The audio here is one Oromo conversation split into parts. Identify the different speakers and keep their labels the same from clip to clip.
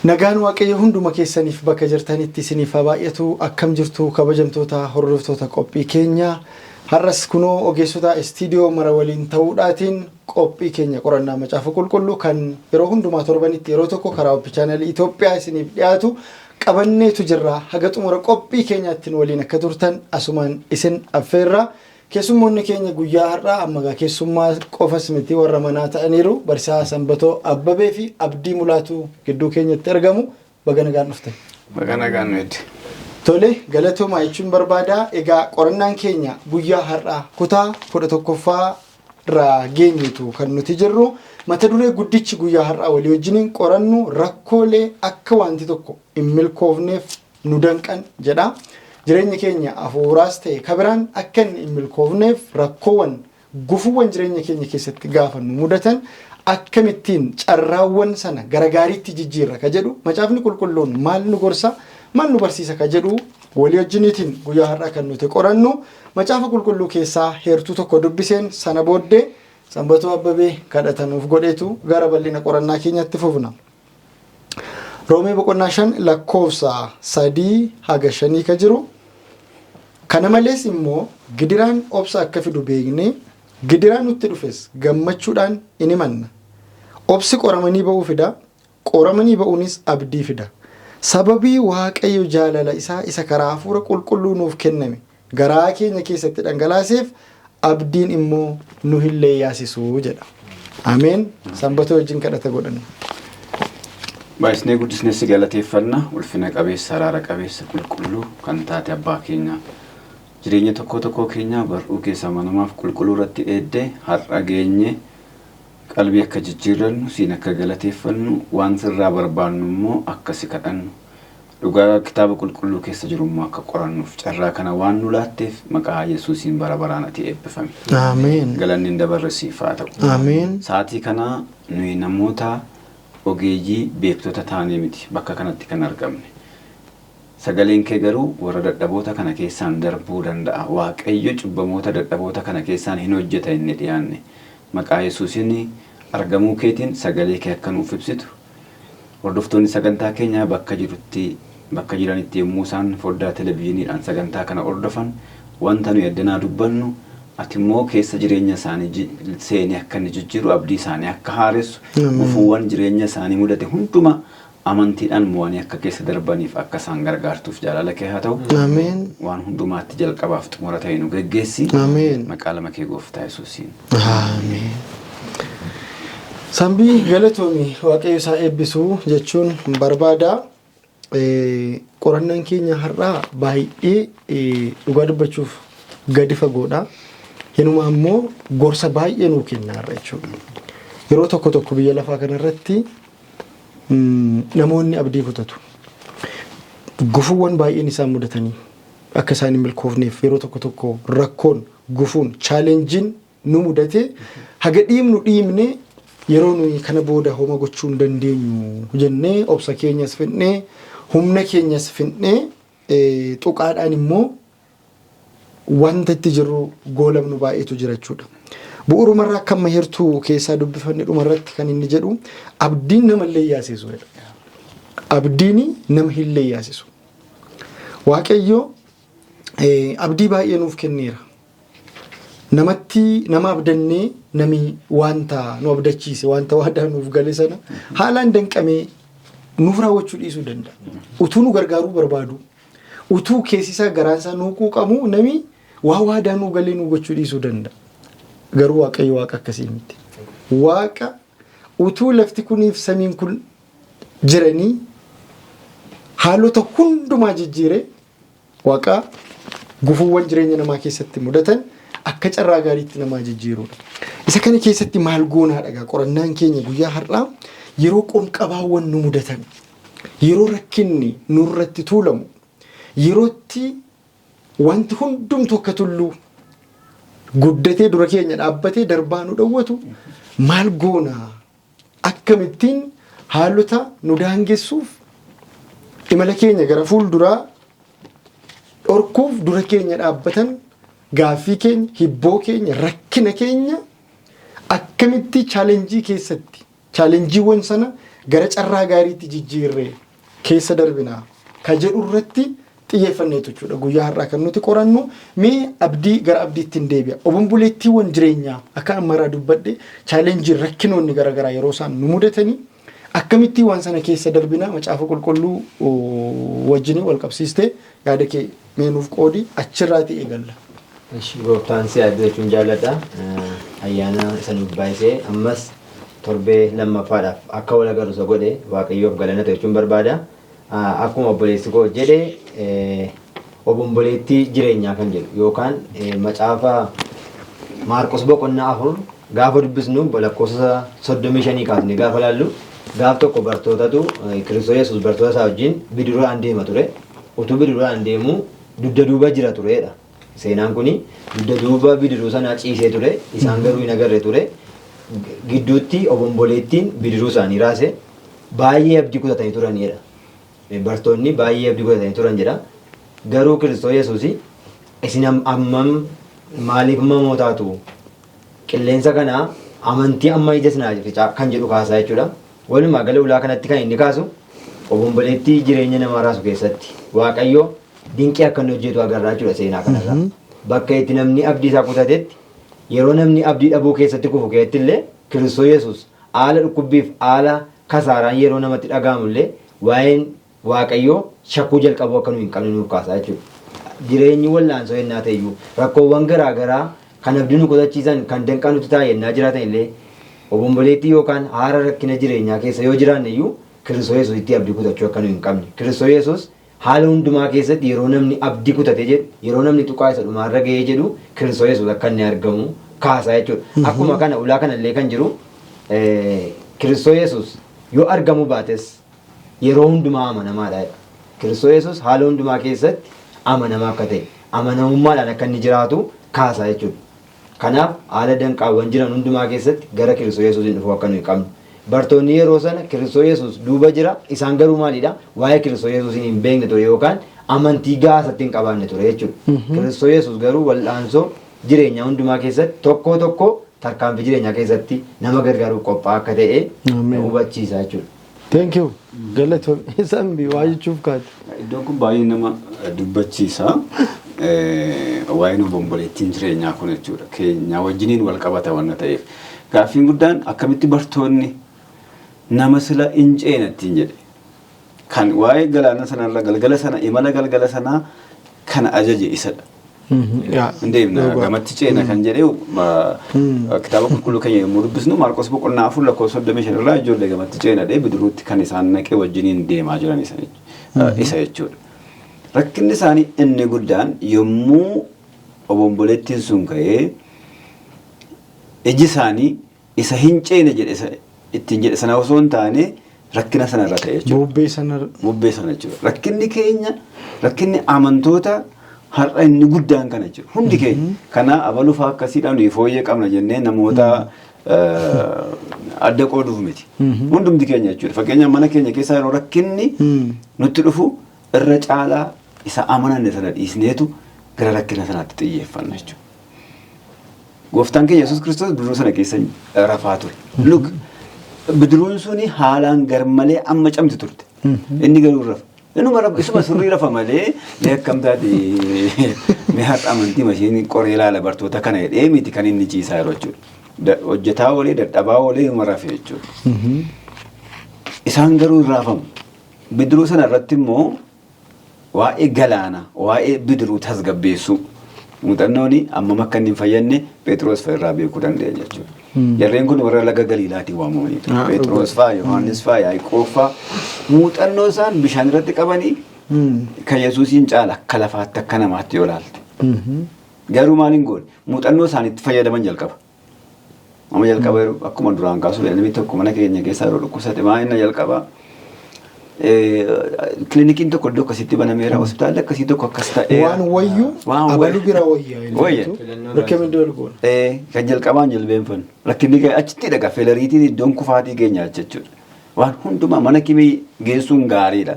Speaker 1: Nagaan Waaqayyo hunduma keessaniif bakka jirtanitti isiniif haa baay'atu. Akkam jirtu, kabajamtoota hordoftoota qophii keenya? Har'as kunoo ogeessota istiidiyoo mara waliin ta'uudhaatiin qophii keenya qorannaa Macaafa Qulqulluu kan yeroo hundumaa torbanitti yeroo tokko karaa Oppi Chaanalii Itoophiyaa isiniif dhiyaatu qabanneetu jirra. Haga xumura qophii keenyaatti nu waliin akka turtan asumaan isin affeerra. Keessummoonni keenya guyyaa har'aa amma egaa keessummaa qofas miti, warra manaa ta'aniiru. Barsiisaa Sanbatoo Abbabee fi Abdii Mulaatuu gidduu keenyatti argamu. Baga nagaan dhuftan.
Speaker 2: Baga nagaan nu eegde.
Speaker 1: Tole, galatoomaa jechuun barbaada. Egaa qorannaan keenya guyyaa har'aa kutaa 11ffaa irraa geenyetu kan nuti jirru. Mata duree guddichi guyyaa har'aa walii wajjiniin qorannu "Rakkoolee akka wanti tokko hin milkoofneef nu danqan" jedha. Jireenya keenya hafuuraas ta'e kabiraan akka inni hin milkoofneef rakkoowwan, gufuuwwan jireenya keenya keessatti gaafa nu mudatan akkamittiin carraawwan sana gara gaariitti jijjiirra ka jedhu, Macaafni Qulqulluun maal nu gorsa, maal nu barsiisa ka jedhu walii wajjiniitiin guyyaa har'aa kan nuti qorannu. Macaafa Qulqulluu keessaa heertuu tokko dubbiseen sana booddee Sanbatoo Abbabee kadhatanuuf godheetu gara bal'ina qorannaa keenyatti fufna. Roomee boqonnaa 5 lakkoofsa 3 haga 5 ka jiru. "Kana malees immoo gidiraan obsa akka fidu beeknee, gidiraa nutti dhufes gammachuudhaan in himanna. Obsi qoramanii ba'uu fida, qoramanii ba'uunis abdii fida. Sababii Waaqayyo jaalala isaa isa karaa Hafuura Qulqulluu nuuf kenname garaa keenya keessatti dhangalaaseef, abdiin immoo nu hin leeyyaasisu" jedha. Ameen. Sanbatoo wajjin kadhata godhanna.
Speaker 2: Baay'isnee guddisnee si galateeffanna, ulfina qabeessa, araara qabeessa, qulqulluu kan taate abbaa keenya. Jireenya tokko tokkoo keenyaa bar'uu keessa amanamaaf qulqulluu irratti eeddee har'a geenye. Qalbii akka jijjiirrannu, siin akka galateeffannu, waan sirraa barbaannu immoo akka si kadhannu, dhugaa kitaaba qulqulluu keessa jiru immoo akka qorannuuf carraa kana waan nu laatteef maqaa Yesuusiin bara baraan ati eebbifami.
Speaker 1: Ameen.
Speaker 2: Galanni hin dabarre siif haa ta'u.
Speaker 1: Ameen.
Speaker 2: Sa'aatii kana nuyi namoota ogeeyyii beektota taanee miti bakka kanatti kan argamne. Sagaleen kee garuu warra dadhaboota kana keessaan darbuu danda'a. Waaqayyo cubbamoota dadhaboota kana keessaan hin hojjeta inni dhiyaanne. Maqaa Yesuusiin argamuu keetiin sagalee kee akka nuuf ibsitu, hordoftoonni sagantaa keenyaa bakka jirutti, bakka jiranitti, yommuu isaan foddaa televizyiiniidhaan sagantaa kana hordofan, wanta nuyi addanaa dubbannu ati immoo keessa jireenya isaanii seenee akka inni jijjiiru, abdii isaanii akka haaressu, gufuuwwan jireenya isaanii mudate hunduma amantiidhaan mo'anii akka keessa darbaniif akka isaan gargaartuuf jaalala kee haa ta'u.
Speaker 1: Ameen.
Speaker 2: Waan hundumaatti jalqabaaf xumura ta'e nu geggeessi.
Speaker 1: Ameen.
Speaker 2: Maqaa lama kee Gooftaa Yesuusiin.
Speaker 1: Ameen. Sambii, galatoomi, Waaqayyo isaa eebbisuu jechuun barbaada. Qorannaan keenya har'aa baay'ee dhugaa dubbachuuf gadi fagoodha. Hinumaa immoo gorsa baay'ee nuu kenna har'a jechuudha. Yeroo tokko tokko biyya lafaa kanarratti namoonni abdii kutatu. Gufuuwwan baay'een isaan mudatanii akka isaan hin milkoofneef yeroo tokko tokko rakkoon, gufuun, challengeiin nu mudate, haga dhiibnu dhiibne, yeroo nuyi kana booda homa gochuu hin dandeenyu jennee, obsa keenyas fidnee, humna keenyas fidnee, tuqaadhaan immoo wanta itti jirru goolabnu baay'eetu jira jechuudha. Bu'uurumarraa akka amma heertuu keessaa dubbifanne dhumarratti kan inni jedhu, abdiin nama illee yaasisu jedha. Abdiin nama hin leeyyaasisu. Waaqayyo abdii baay'ee nuuf kenneera. Namatti nama abdannee, nami wanta nu abdachiise, wanta waadaa nuuf gale sana haalaan danqamee nuuf raawwachuu dhiisuu danda'a. Utuu nu gargaaruu barbaadu, utuu keessi isaa, garaan isaa nuu quuqamu, nami waa waadaa nuu galee nuu gochuu dhiisuu danda'a. Garuu Waaqayyo Waaqa akkasii miti. Waaqa utuu lafti kuniif samiin kun jiranii haalota hundumaa jijjiiree, Waaqa gufuuwwan jireenya namaa keessatti mudatan akka carraa gaariitti namaa jijjiirudha. Isa kana keessatti maal goonaa dhagaa? Qorannaan keenya guyyaa har'aa yeroo qomqabaawwan nu mudatan, yeroo rakkinni nurratti tuulamu, yerootti wanti hundumtu akka tulluu guddatee dura keenya dhaabbatee darbaa nu dhowwatu maal goonaa? Akkamittiin haalota nu daangessuuf, imala keenya gara fuulduraa dhorkuuf dura keenya dhaabbatan, gaaffii keenya, hibboo keenya, rakkina keenya akkamitti challenge keessatti, challengeiiwwan sana gara carraa gaariitti jijjiirree keessa darbinaa ka jedhu irratti xiyyeeffanneetu jechuudha. Guyyaa har'aa kan nuti qorannu mee abdii gara abdiitti hin deebi'a. Obomboleettiiwwan jireenyaa akka ammarraa dubbadhe challenge rakkinoonni garaagaraa yeroo isaan nu mudatanii akkamitti waan sana keessa darbinaa macaafa qulqulluu wajjin wal qabsiistee yaada kee mee nuuf qoodi achirraati eegalla.
Speaker 3: Gooftaan si eebbisu jechuun jaalladha. Ayyaana isa nuuf baay'isee ammas torbee lammaffaadhaaf akka wal agarru isa godhe Waaqayyoof galata jechuun barbaada. Akkuma obboleessi koo jedhe obomboleettii jireenyaa kan jedhu yookaan macaafa Maarqos boqonnaa 4 gaafa dubbisnu lakkoofsa 35 kaasne gaafa laallu gaaf tokko bartootatu Kiristoos Yesuus bartoota isaa wajjin bidiruudhaan deema ture. Utuu bidiruudhaan deemu dugda duuba jira turedha. Seenaan kuni dugda duuba bidiruu sanaa ciisee ture. Isaan garuu hin agarre ture. Gidduutti obomboleettiin bidiruu isaanii raase baay'ee abdii kutatanii turanidha. Bartoonni baay'ee abdii kutatanii turan jedha. Garuu Kiristoos Yesuus isin hammam maaliif mamoo taatu? Qilleensa kana amantii amma ija sinaa ficaa kan jedhu kaasaa jechuudha. Walumaa gala ulaa kanatti kan inni kaasu obomboleettii jireenya namaa raasu keessatti Waaqayyo dinqii akka inni hojjetu agarraa jechuudha seenaa kanarraa. Bakka itti namni abdii isaa kutatetti yeroo namni abdii dhabuu keessatti kufu keessatti illee Kiristoos Yesuus haala dhukkubbiif haala kasaaraan yeroo namatti dhaga'amu illee waa'een Waaqayyoo shakkuu jalqabuu akka nu hin qabne nuuf kaasaa jechuudha. Jireenyi wallaansoo yennaa ta'eyyuu rakkoowwan garaa garaa kan abdii nu kutachiisan kan danqaa nutti ta'an yennaa jiraatan illee obomboleettii yookaan haara rakkina jireenyaa keessa yoo jiraanne iyyuu Kiristoos Yesuusitti abdii kutachuu akka nu hin qabne. Kiristoos Yesuus haala hundumaa keessatti yeroo namni abdii kutate jedhu yeroo namni tuqaa isa dhumaarra ga'ee jedhu Kiristoos Yesuus akka inni argamu kaasaa jechuudha. Akkuma kana ulaa kanallee kan jiru Kiristoos Yesuus yoo argamuu baates yeroo hundumaa amanamaadha jedha. Kiristoos Yesuus haala hundumaa keessatti amanamaa akka ta'e amanamummaadhaan akka inni jiraatu kaasaa jechuudha. Kanaaf haala danqaawwan jiran hundumaa keessatti gara Kiristoos Yesuus hin dhufuu akka nuyi qabnu. Bartoonni yeroo sana Kiristoos Yesuus duuba jira isaan garuu maalidha? Waa'ee Kiristoos Yesuus hin beekne ture yookaan amantii gahaa isatti hin qabaanne ture jechuudha. Kiristoos Yesuus garuu wal'aansoo jireenyaa hundumaa keessatti tokko tokko tarkaanfii jireenyaa keessatti nama gargaaruuf qophaa'aa akka ta'e hubachiisa jechuudha.
Speaker 1: Thank you. Galatoom. Sambi waa jechuuf kaate.
Speaker 2: Iddoon kun baay'ee nama dubbachiisa. Waa'een obomboleettiin jireenyaa kun jechuudha. Keenya wajjiniin wal qabata waan ta'eef. Gaaffiin guddaan akkamitti bartoonni nama sila hin ceena ittiin jedhe. Kan waa'ee galaana sanarra galgala sana imala galgala sanaa kan ajaje isadha. Hin deemna gamatti ceena kan jedhee kitaaba qulqulluu keenya yommuu dubbisnu Maarqos boqonnaa 4 lakkoofsa 35 irraa ijoollee gamatti ceena dhee bidiruutti kan isaan naqee wajjiniin deemaa jiran isa jechuudha. Rakkinni isaanii inni guddaan yommuu obomboleettiin sun ka'ee iji isaanii isa hin ceene jedhe ittiin jedhe sana osoo hin taane rakkina sana irra ta'e jechuudha.
Speaker 1: Bubbee sana.
Speaker 2: Bubbee sana jechuudha. Rakkinni keenya rakkinni amantoota har'a inni guddaan kana jechuudha. Hundi keenya kana abaluu fa'aa akkasiidhaan nuyi fooyyee qabna jennee namoota adda qooduuf miti. Hundumti keenya jechuudha. Fakkeenyaaf mana keenya keessaa yeroo rakkinni nutti dhufu irra caalaa isa amananne sana dhiisneetu gara rakkina sanaatti xiyyeeffanna jechuudha. Gooftaan keenya Yesuus Kiristoos bidiruu sana keessa rafaa ture. Look, bidiruun suni haalaan garmalee amma camti turte. Inni garuu rafa. Inuma rafa, isuma sirrii rafa malee mee akkam taate mee har'a amantii mashiin qoree ilaala bartoota kana jedhee miti kan inni ciisaa yeroo jechuudha. Hojjetaa oolee dadhabaa oolee inuma rafe jechuudha. Isaan garuu hin raafamu. Bidiruu sana irratti immoo waa'ee galaana, waa'ee bidiruu tasgabbeessuu muuxannoon ammam akka inni hin fayyadne Phexros fa'a irraa beekuu dandeenya jechuudha. Jarreen kun warra laga Galiilaatiin waamamanidha. Phexros fa'a, Yohaannis fa'a, Yaaqoob fa'a muuxannoo isaan bishaan irratti qabanii kan Yesuusiin caala akka lafaatti akka namaatti yoo ilaalte. Garuu maal hin goone muuxannoo isaaniitti fayyadaman jalqaba. Amma jalqaba yeroo akkuma duraan kaasuu namni tokko mana keenya keessaa yeroo dhukkubsate maa inni jalqaba kilinikiin tokko iddoo akkasitti banameera hospitaalli akkasii tokko akkas ta'eera.
Speaker 1: Waan wayyu
Speaker 2: Waan
Speaker 1: abaluu
Speaker 2: wayyu.
Speaker 1: bira wayya.
Speaker 2: Wayya.
Speaker 1: Recommend wal goona.
Speaker 2: Kan jalqabaan jilbeenfannu rakkinni ga'e achitti dhaqa feelariitiin iddoon kufaatii keenya jechuudha. Waan hundumaa mana kimii geessuun gaariidha.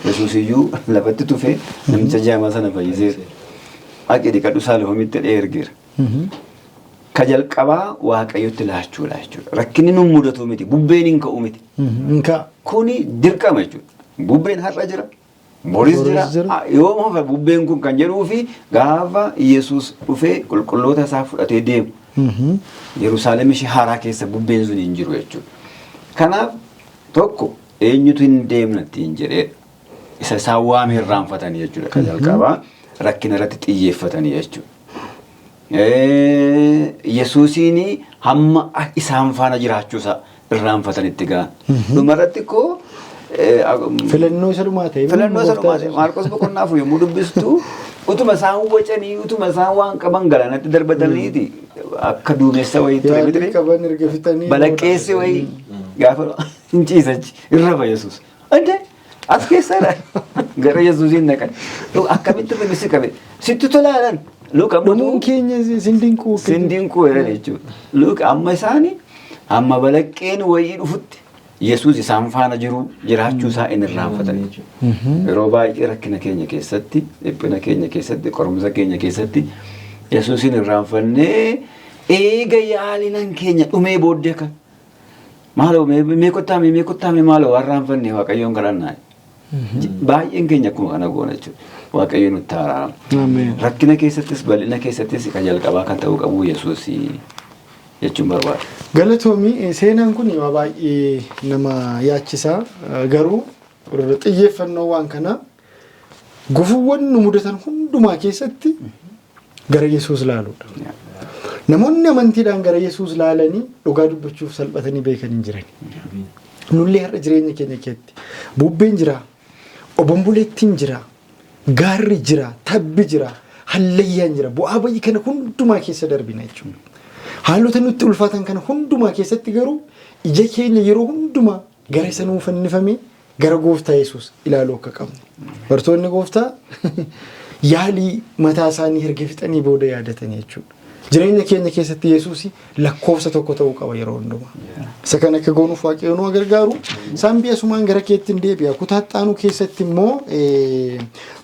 Speaker 2: Yesuus iyyuu lafatti tufee namicha jaamaa sana fayyiseera. Dhaqi dhiqadhu Saalihoomitti dhee ergeera. Ka jalqabaa Waaqayyotti laachuudha jechuudha. Rakkinni nu mudatu miti, bubbeen hin ka'u miti.
Speaker 1: Inka.
Speaker 2: Kuni dirqama jechuudha. Bubbeen har'a jira, boris
Speaker 1: Boris
Speaker 2: jira.
Speaker 1: Jira.
Speaker 2: Yooma hafa bubbeen kun kan jedhuu fi gaafa Yesuus dhufee qulqulloota isaa fudhatee deemu, Yerusaalem ishee haaraa keessa bubbeen sun hin jiru jechuudha. Kanaaf tokko eenyutu hin deemna ittiin jedheedha. Isa isaan waame irraanfatanii jechuudha. Kan jalqabaa rakkina irratti xiyyeeffatanii jechuudha. Yesuusiin hamma isaan faana jiraachuusaa irraanfatanitti gahan. Dhumarratti koo
Speaker 1: Filannoo isa dhumaa ta'e.
Speaker 2: Filannoo isa dhumaa ta'e Maarqos boqonnaa 4 yommuu dubbistu, utuma isaan wacanii, utuma isaan waan qaban galaanatti darbataniiti, akka duumessa wayii ture
Speaker 1: Yaalii
Speaker 2: miti.
Speaker 1: qaban erga fixanii.
Speaker 2: Balaqqeessi wayii gaafa hin ciisachi irra Yesuus. Ande as keessadha. Gara Yesuusiin dhaqan. Akkamitti ribisi qabe? Sitti tolaadhaan. Luka
Speaker 1: Dhumuun keenya sin dinquu.
Speaker 2: Sin dinquu jedhan jechuudha. Luka amma isaanii hamma balaqqeen wayii dhufutti Yesuus isaan faana jiru jiraachuu isaa hin irraanfatan. Yeroo baay'ee rakkina keenya keessatti, dhiphina keenya keessatti, qorumsa keenya keessatti Yesuusin irraanfannee, eega yaalinan keenya dhumee booddee kan maaloo mee kottaa mee kottaa mee maaloo waan irraanfanne Waaqayyoon kadhannaa. Baay'een keenya akkuma kana goona jechuudha. Waaqayyo nutti araarama.
Speaker 1: Ameen.
Speaker 2: Rakkina keessattis bal'ina keessattis kan jalqabaa kan ta'uu qabu Yesuus jechuun barbaada.
Speaker 1: Galatoomii, seenaan kun waa baay'ee nama yaachisaa, garuu xiyyeeffannoo waan kanaa gufuuwwan nu mudatan hundumaa keessatti gara Yesuus laaluudha. Namoonni amantiidhaan gara Yesuus laalanii dhugaa dubbachuuf salphatanii beekan hin jiran. Nullee har'a jireenya keenya keessatti bubbeen jira, obomboleettiin jira, gaarri jira, tabbi jira, hallayyaan jira. Bu'aa bayii kana hundumaa keessa darbina jechuudha. Haalota nutti ulfaatan kana hundumaa keessatti garuu ija keenya yeroo hundumaa gara isa nuu fannifame, gara gooftaa Yesuus ilaaluu akka qabnu. Bartoonni gooftaa yaalii mataa isaanii erga fixanii booda yaadatanii jechuudha. Jireenya keenya keessatti Yesuus lakkoofsa tokko ta'uu qaba yeroo hundumaa. Isa kana akka goonuuf Waaqayyo nu gargaaru. Isaan biyya sumaan gara keetti hin deebi'a. Kutaa xaanuu keessatti immoo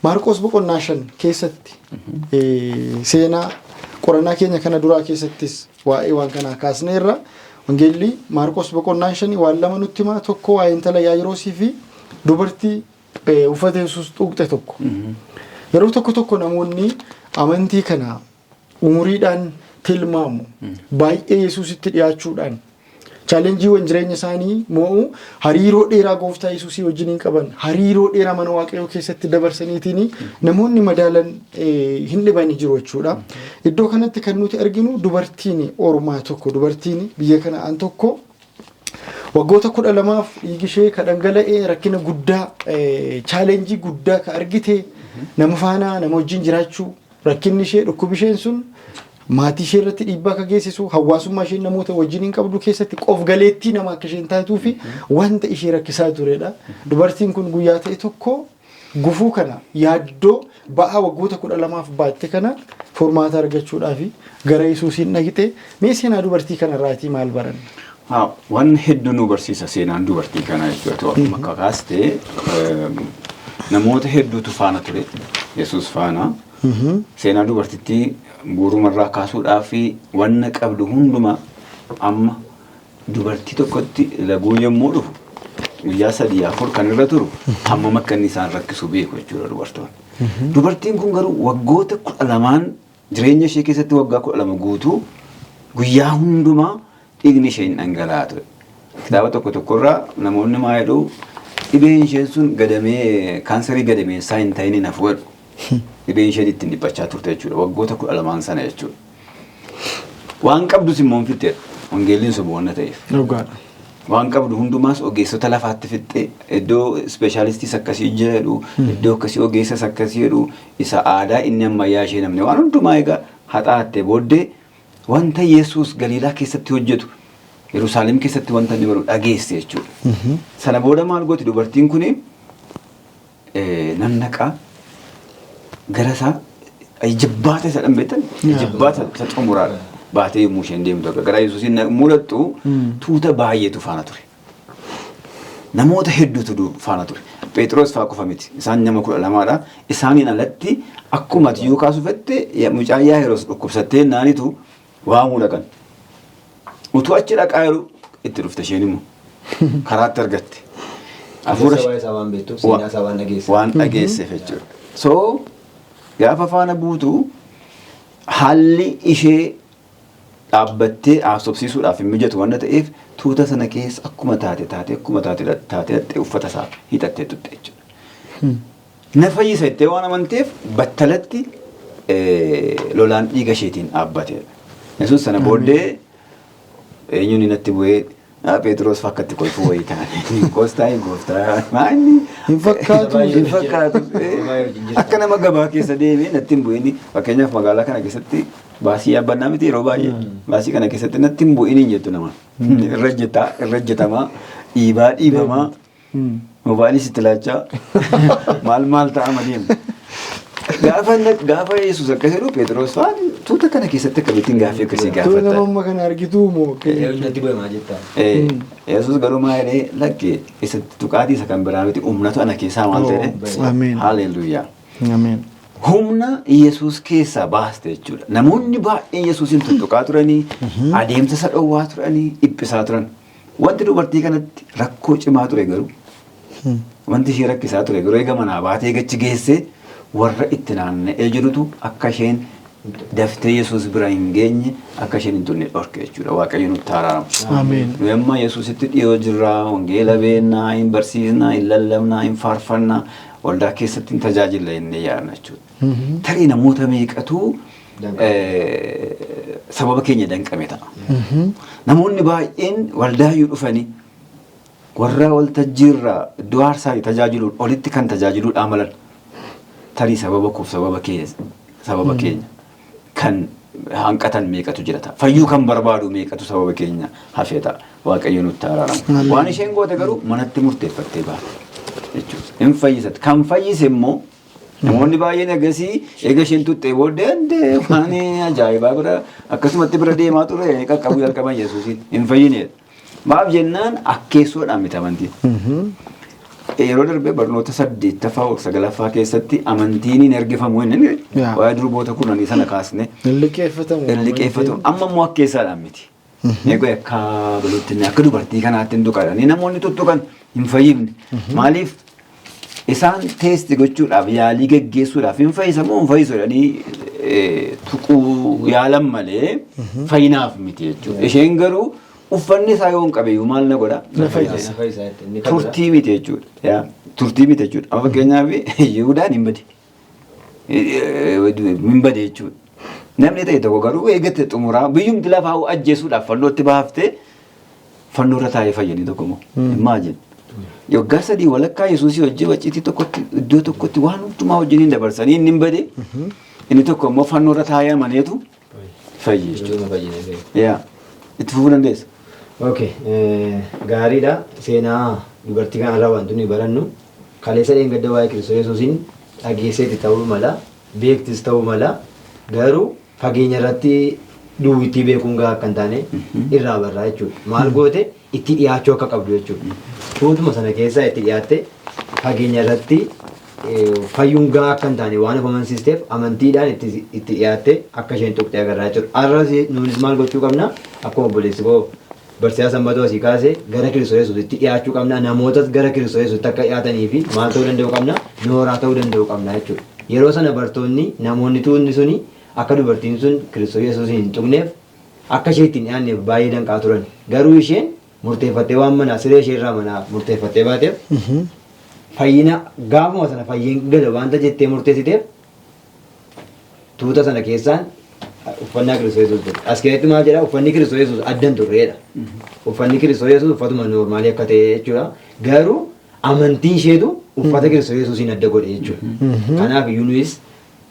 Speaker 1: Maarqos boqonnaa 5 keessatti seenaa qorannaa keenya kana duraa keessattis waa'ee waan kanaa kaasneerra. Wangeelli Maarqos boqonnaa 5 waan lama nutti hima. Tokko waa'ee intala Yaayiroosii fi dubartii uffata Yesuus tuqxe tokko. Yeroo tokko tokko namoonni amantii kana umuriidhaan tilmaamu. Baay'ee Yesuusitti dhiyaachuudhaan challengeiiwwan jireenya isaanii moo'u, hariiroo dheeraa gooftaa Yesuusii wajjin hin qaban, hariiroo dheeraa mana Waaqayyoo keessatti dabarsaniitiin namoonni madaalan hin dhibanii jiru jechuudha. Iddoo kanatti kan nuti arginu dubartiin ormaa tokko, dubartiin biyya Kana'aan tokko, waggoota 12f dhiigi ishee ka dhangala'ee, rakkina guddaa, challenge guddaa ka argite, nama faana nama wajjin jiraachuu rakkinni ishee, dhukkubi isheen sun maatii ishee irratti dhiibbaa akka geessisu, hawaasummaa isheen namoota wajjin hin qabdu keessatti qof galeettii nama akka isheen taatuu fi wanta ishee rakkisaa turedha. Dubartiin kun guyyaa ta'e tokko gufuu kana, yaaddoo ba'aa waggoota 12f baatte kana furmaata argachuudhaaf gara Yesuusiin dhaqxe. Mee seenaa dubartii kanarraatii maal baranna?
Speaker 2: Waan hedduu nu barsiisa seenaan dubartii kanaa jechuudha. Akkuma akka kaastee namoota hedduutu faana ture Yesuus faana. Seenaa dubartittii bu'uurumarraa kaasuudhaa fi wanna qabdu hundumaa amma dubartii tokkotti laguun yommuu dhufu guyyaa 3 4 kan irra turu hammam akka inni isaan rakkisu beeku jechuudha dubartoonni. Dubartiin kun garuu waggoota 12n jireenya ishee keessatti waggaa 12 guutuu guyyaa hundumaa dhiigni ishee hin dhangala'aa ture. Kitaaba tokko tokkorraa namoonni maa jedhu, dhibeen isheen sun gadamee kaansarii gadameessaa hin ta'in hin hafu jedhu. Dhibeen isheen ittiin dhiphachaa turte jechuudha waggoota 12n sana jechuudha. Waan qabdus immoo hin fixxeedha. Wangeelliin soba waan ta'eef.
Speaker 1: Dhugaadha.
Speaker 2: Waan qabdu hundumaas ogeessota lafaatti fixxee, iddoo specialistiis akkasii jedhu, iddoo akkasii ogeessas akkasii jedhu, isa aadaa inni ammayyaa ishee namni waan hundumaa egaa haxaattee booddee wanta Yesuus Galiilaa keessatti hojjetu, Yerusaalem keessatti wanta inni godhu dhageesse jechuudha. Sana booda maal gooti dubartiin kuni? Nan naqaa gara isaa, jibbaata isa dhan beektan, jibbaata isa xumuraadha. Baatee yommuu isheen deemtu akka gara Yesuusiin mul'attu tuuta baay'eetu faana ture. Namoota hedduutu faana ture. Phexros faa qofa miti. Isaan nama 12dha. Isaaniin alatti akkuma ati yoo kaasuu fette mucaan Yaayiroos dhukkubsattee naanitu Waamuu dhaqan. Utuu achi dhaqaa jiru itti dhufte isheen immoo karaatti argatte.
Speaker 3: Hafuura isaa waan beektuuf seenaa isaa waan dhageesseef.
Speaker 2: Waan dhageesseef jechuudha. So gaafa faana buutu haalli ishee dhaabbattee haasofsiisuudhaaf hin mijatu waan ta'eef tuuta sana keessa akkuma taate taate akkuma taate taate dhattee uffata isaa hiixattee tutte jechuudha. Na fayyisa jettee waan amanteef battalatti lolaan dhiiga isheetiin dhaabbateedha. Yesuus sana booddee eenyuun natti bu'ee Phexros fakkatti kolfuu wayii taane. Gooftaa gooftaa maali?
Speaker 1: Hin fakkaatu.
Speaker 2: Hin fakkaatu. Akka nama gabaa keessa deemee natti hin bu'in fakkeenyaaf magaalaa kana keessatti baasii yaabbannaa miti yeroo baay'ee baasii kana keessatti natti hin bu'in hin jettu nama. Irra hojjetaa irra hojjetamaa dhiibaa dhiibamaa mobaayilii sitti laachaa maal maal ta'a madeemu. Gaafa Yesuus akkas jedhu Phexros fa'aan tuuta kana keessatti akkamittiin gaaffii akkasii
Speaker 1: Tuuta nama
Speaker 2: gaafata.
Speaker 1: amma kana argitu moo
Speaker 3: Natti bu'e maa jettaa?
Speaker 2: Yesuus garuu maal jedhee lakkee isatti tuqaatii isa kan biraa miti humnatu ana keessaa maal ta'e?
Speaker 1: Ameen.
Speaker 2: Haleluuyaa.
Speaker 1: Ameen.
Speaker 2: Humna Yesuus keessaa baaste jechuudha. Namoonni baay'een Yesuusin tuttuqaa turanii, adeemsa isa dhowwaa turanii, dhiphisaa turan. Wanti dubartii kanatti rakkoo cimaa ture garuu, wanti ishee rakkisaa ture garuu eega manaa baatee gachi geessee warra itti naanna'ee jirutu akka isheen daftee Yesuus bira hin geenye akka isheen hin tunne dhorke jechuudha. Waaqayyo nutti araaramu.
Speaker 1: Ameen.
Speaker 2: Nu amma Yesuusitti dhiyoo jirraa, wangeela beennaa, hin barsiisnaa, hin lallabnaa, hin faarfannaa, waldaa keessatti hin tajaajilla jennee yaadna jechuudha. Tarii namoota meeqatu sababa keenya danqame ta'a. Namoonni baay'een waldaayyuu dhufanii warra waltajjiirraa iddoo aarsaa tajaajiluun olitti kan tajaajiluudhaa malan tarii sababa koof sababa sababa keenya kan hanqatan meeqatu jira ta'a. Fayyuu kan barbaadu meeqatu sababa keenya hafee ta'a. Waaqayyo nutti araaramu. Waan isheen goote garuu manatti murteeffattee baate jechuudha. Hin fayyisatti. Kan fayyise immoo namoonni baay'een egasii eega isheen tuttee booddee andee waan ajaa'ibaa bira akkasumatti bira deemaa ture qaqqabuu jalqaban Yesuusiin hin fayyinedha. Maaf jennaan akkeessoodhaan miti amantiin. Yeroo darbe barnoota 8ffaa 9ffaa keessatti amantiin hin ergifamu inni waa'ee durboota kurnanii sana kaasne.
Speaker 1: Hin liqeeffatamu.
Speaker 2: Hin liqeeffatamu. Amma immoo akkeessaadhaan miti. Egaa akka baluutti akka dubartii kanaatti hin tuqadhanii namoonni tuttuqan hin fayyifne. Maaliif isaan teesti gochuudhaaf yaalii geggeessuudhaaf hin fayyisamoo hin fayyisu jedhanii tuquu yaalan malee fayyinaaf miti jechuudha. Isheen garuu uffanni isaa yoo hin qabeyyuu maal na godha?
Speaker 1: Na fayyisa.
Speaker 2: Turtii miti jechuudha. Turtii miti jechuudha. Amma fakkeenyaaf Yihudaan hin bade. Hin bade jechuudha. Namni ta'e tokko garuu eegatte xumuraa biyyumti lafaa ajjeesuudhaaf fannootti baaftee fannoo irra taa'ee fayyanii tokko immoo. Imagine. Waggaa 3 walakkaa Yesuusii wajjin waciitii tokkotti iddoo tokkotti waan hundumaa wajjin hin dabarsanii inni hin bade. Inni tokko immoo fannoo irra taa'ee amaneetu fayye jechuudha. Yaa itti fufuu dandeessa.
Speaker 3: Okay, gaariidha. Seenaa dubartii kanarraa wanti nuyi barannu kaleessa dheengadda waa'ee Kiristoos Yesuusiin dhageesseeti ta'uu mala, beektis ta'uu mala, garuu fageenya irratti duwwittii beekuun gahaa akka hin taane irraa barraa jechuudha. Maal goote itti dhiyaachuu akka qabdu jechuudha. Tuutuma sana keessaa itti dhiyaatte fageenya irratti fayyuun gahaa akka hin taane waan of amansiisteef amantiidhaan itti dhiyaatte akka isheen tuqxee agarraa jechuudha. Har'as nuunis maal gochuu qabna? Akkuma obboleessi koo barsiisaa Sanbatoo asii kaase gara Kiristoos Yesuusitti dhiyaachuu qabna. Namootas gara Kiristoos Yesuusitti akka dhiyaatanii fi maal ta'uu danda'u qabna? Nooraa ta'uu danda'u qabna jechuudha. Yeroo sana bartoonni namoonni tuutni suni akka dubartiin sun Kiristoos Yesuusiin hin tuqneef akka ishee ittiin dhiyaanneef baay'ee danqaa turan. Garuu isheen murteeffattee waan manaa siree ishee irraa manaa murteeffattee baateef fayyina gaafuma sana fayyeen gala waanta jettee murteessiteef tuuta sana keessaan uffannaa Kiristoos Yesuus ture. As keessatti maal jedha? Uffanni Kiristoos Yesuus adda hin turreedha. Uffanni Kiristoos Yesuus uffatuma noormaalii akka ta'e jechuudha. Garuu amantiin isheetu uffata Kiristoos Yesuusiin adda godhe jechuudha. Kanaaf iyyuu nuyis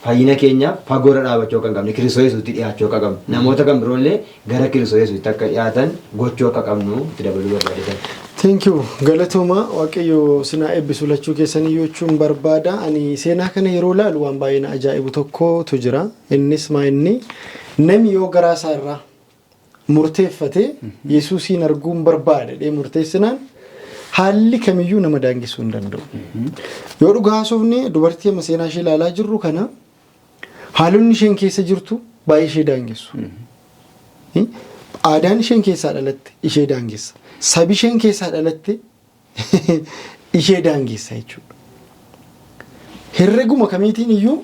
Speaker 3: fayyina keenyaaf fagoorra dhaabachuu akka hin qabne Kiristoos Yesuusitti dhiyaachuu akka qabnu namoota kan biroollee gara Kiristoos Yesuusitti akka dhiyaatan gochuu akka qabnu itti dabaluu barbaadetan.
Speaker 1: Thank you. Galatooma Waaqayyo sinaa eebbisu lachuu keessanii jechuun barbaada. Ani seenaa kana yeroo laalu waan baay'ee na ajaa'ibu tokkotu jira. Innis maa inni namni yoo garaa isaa irraa murteeffate Yesuusiin arguun barbaada jedhee murteessinaan haalli kamiyyuu nama daangessuu hin danda'u. Yoo dhugaa haasofne dubartii amma seenaa ishee ilaalaa jirru kana haalonni isheen keessa jirtu baay'ee ishee daangessu. Aadaan isheen keessaa dhalatte ishee daangessa. Sabi isheen keessaa dhalatte ishee daangessa jechuudha. Herreguma kamiitiin iyyuu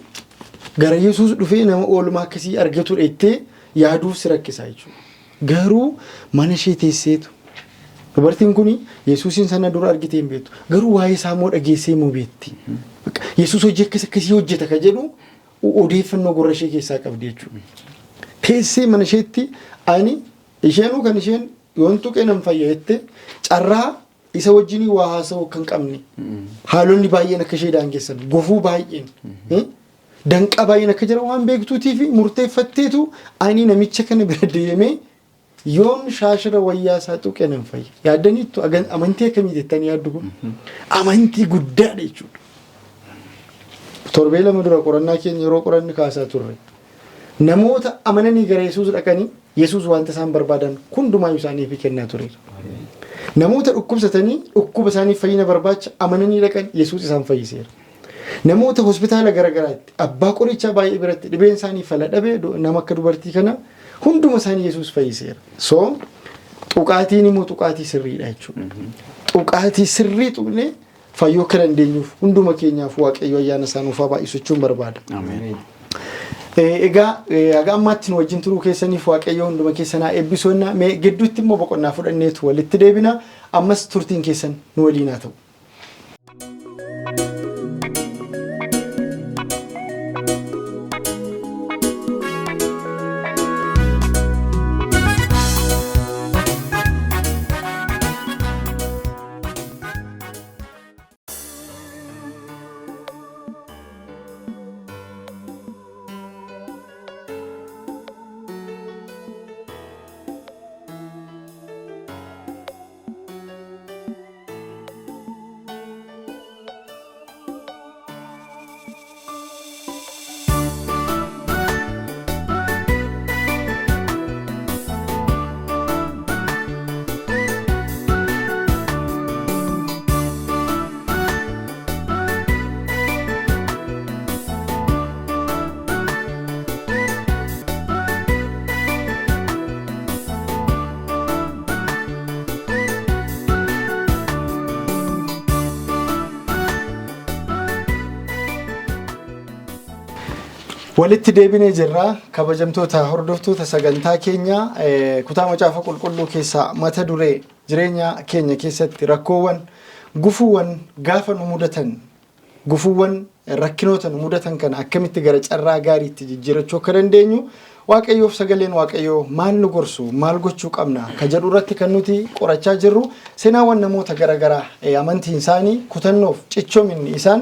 Speaker 1: gara Yesuus dhufee nama oolmaa akkasii argatudha jettee yaaduuf si rakkisa jechuudha. Garuu mana ishee teesseetu dubartiin kun Yesuusin sana dura argitee hin beektu. Garuu waa'ee isaa immoo dhageessee immoo beekti. Yesuus hojii akkas akkasii hojjeta ka jedhu odeeffannoo gurra ishee keessaa qabdi jechuudha. Teessee mana isheetti ani isheenuu kan isheen yoon tuqee nan fayya jette carraa isa wajjinii waa haasa'uu akka hin qabne haalonni baay'een akka ishee daangessan gufuu baay'een danqaa baay'een akka jiran waan beektuutii fi murteeffatteetu ani namicha kana bira deemee yoon shaashira wayyaa isaa tuqe nan fayya. Yaaddaniittu amantii akkamii jettanii yaaddu kun? Amantii guddaadha jechuudha. Torbee 2 dura qorannaa keenya yeroo qoranni kaasaa turre. Namoota amananii gara Yesuus dhaqanii Yesuus wanta isaan barbaadan hundumaayyuu isaaniif kennaa tureera. Namoota dhukkubsatanii dhukkuba isaaniif fayyina barbaacha amananii dhaqan Yesuus isaan fayyiseera. Namoota hospitaala garaagaraatti abbaa qorichaa baay'ee biratti dhibeen isaanii fala dhabe nama akka dubartii kana hunduma isaanii Yesuus fayyiseera. So tuqaatiin immoo tuqaatii sirriidha jechuudha. Tuqaatii sirrii tuqnee fayyuu akka dandeenyuuf hunduma keenyaaf Waaqayyo ayyaana isaa nuuf haa baay'isu jechuun barbaada.
Speaker 2: Ameen.
Speaker 1: Egaa haga ammaatti nu wajjin turuu keessaniif Waaqayyo hunduma keessan haa eebbisu jenna. Mee gidduutti immoo boqonnaa fudhanneetu walitti deebina. Ammas turtiin keessan nu waliin haa ta'u. Walitti deebinee jirra kabajamtoota hordoftoota sagantaa keenya kutaa macaafa qulqulluu keessaa mata duree jireenya keenya keessatti rakkoowwan gufuuwwan gaafa nu mudatan gufuuwwan rakkinoota nu mudatan kana akkamitti gara carraa gaariitti jijjiirachuu akka dandeenyu Waaqayyoof sagaleen Waaqayyoo maal nu gorsu maal gochuu qabna ka jedhu irratti kan nuti qorachaa jirru seenaawwan namoota garaagaraa amantiin isaanii kutannoof cichoominni isaan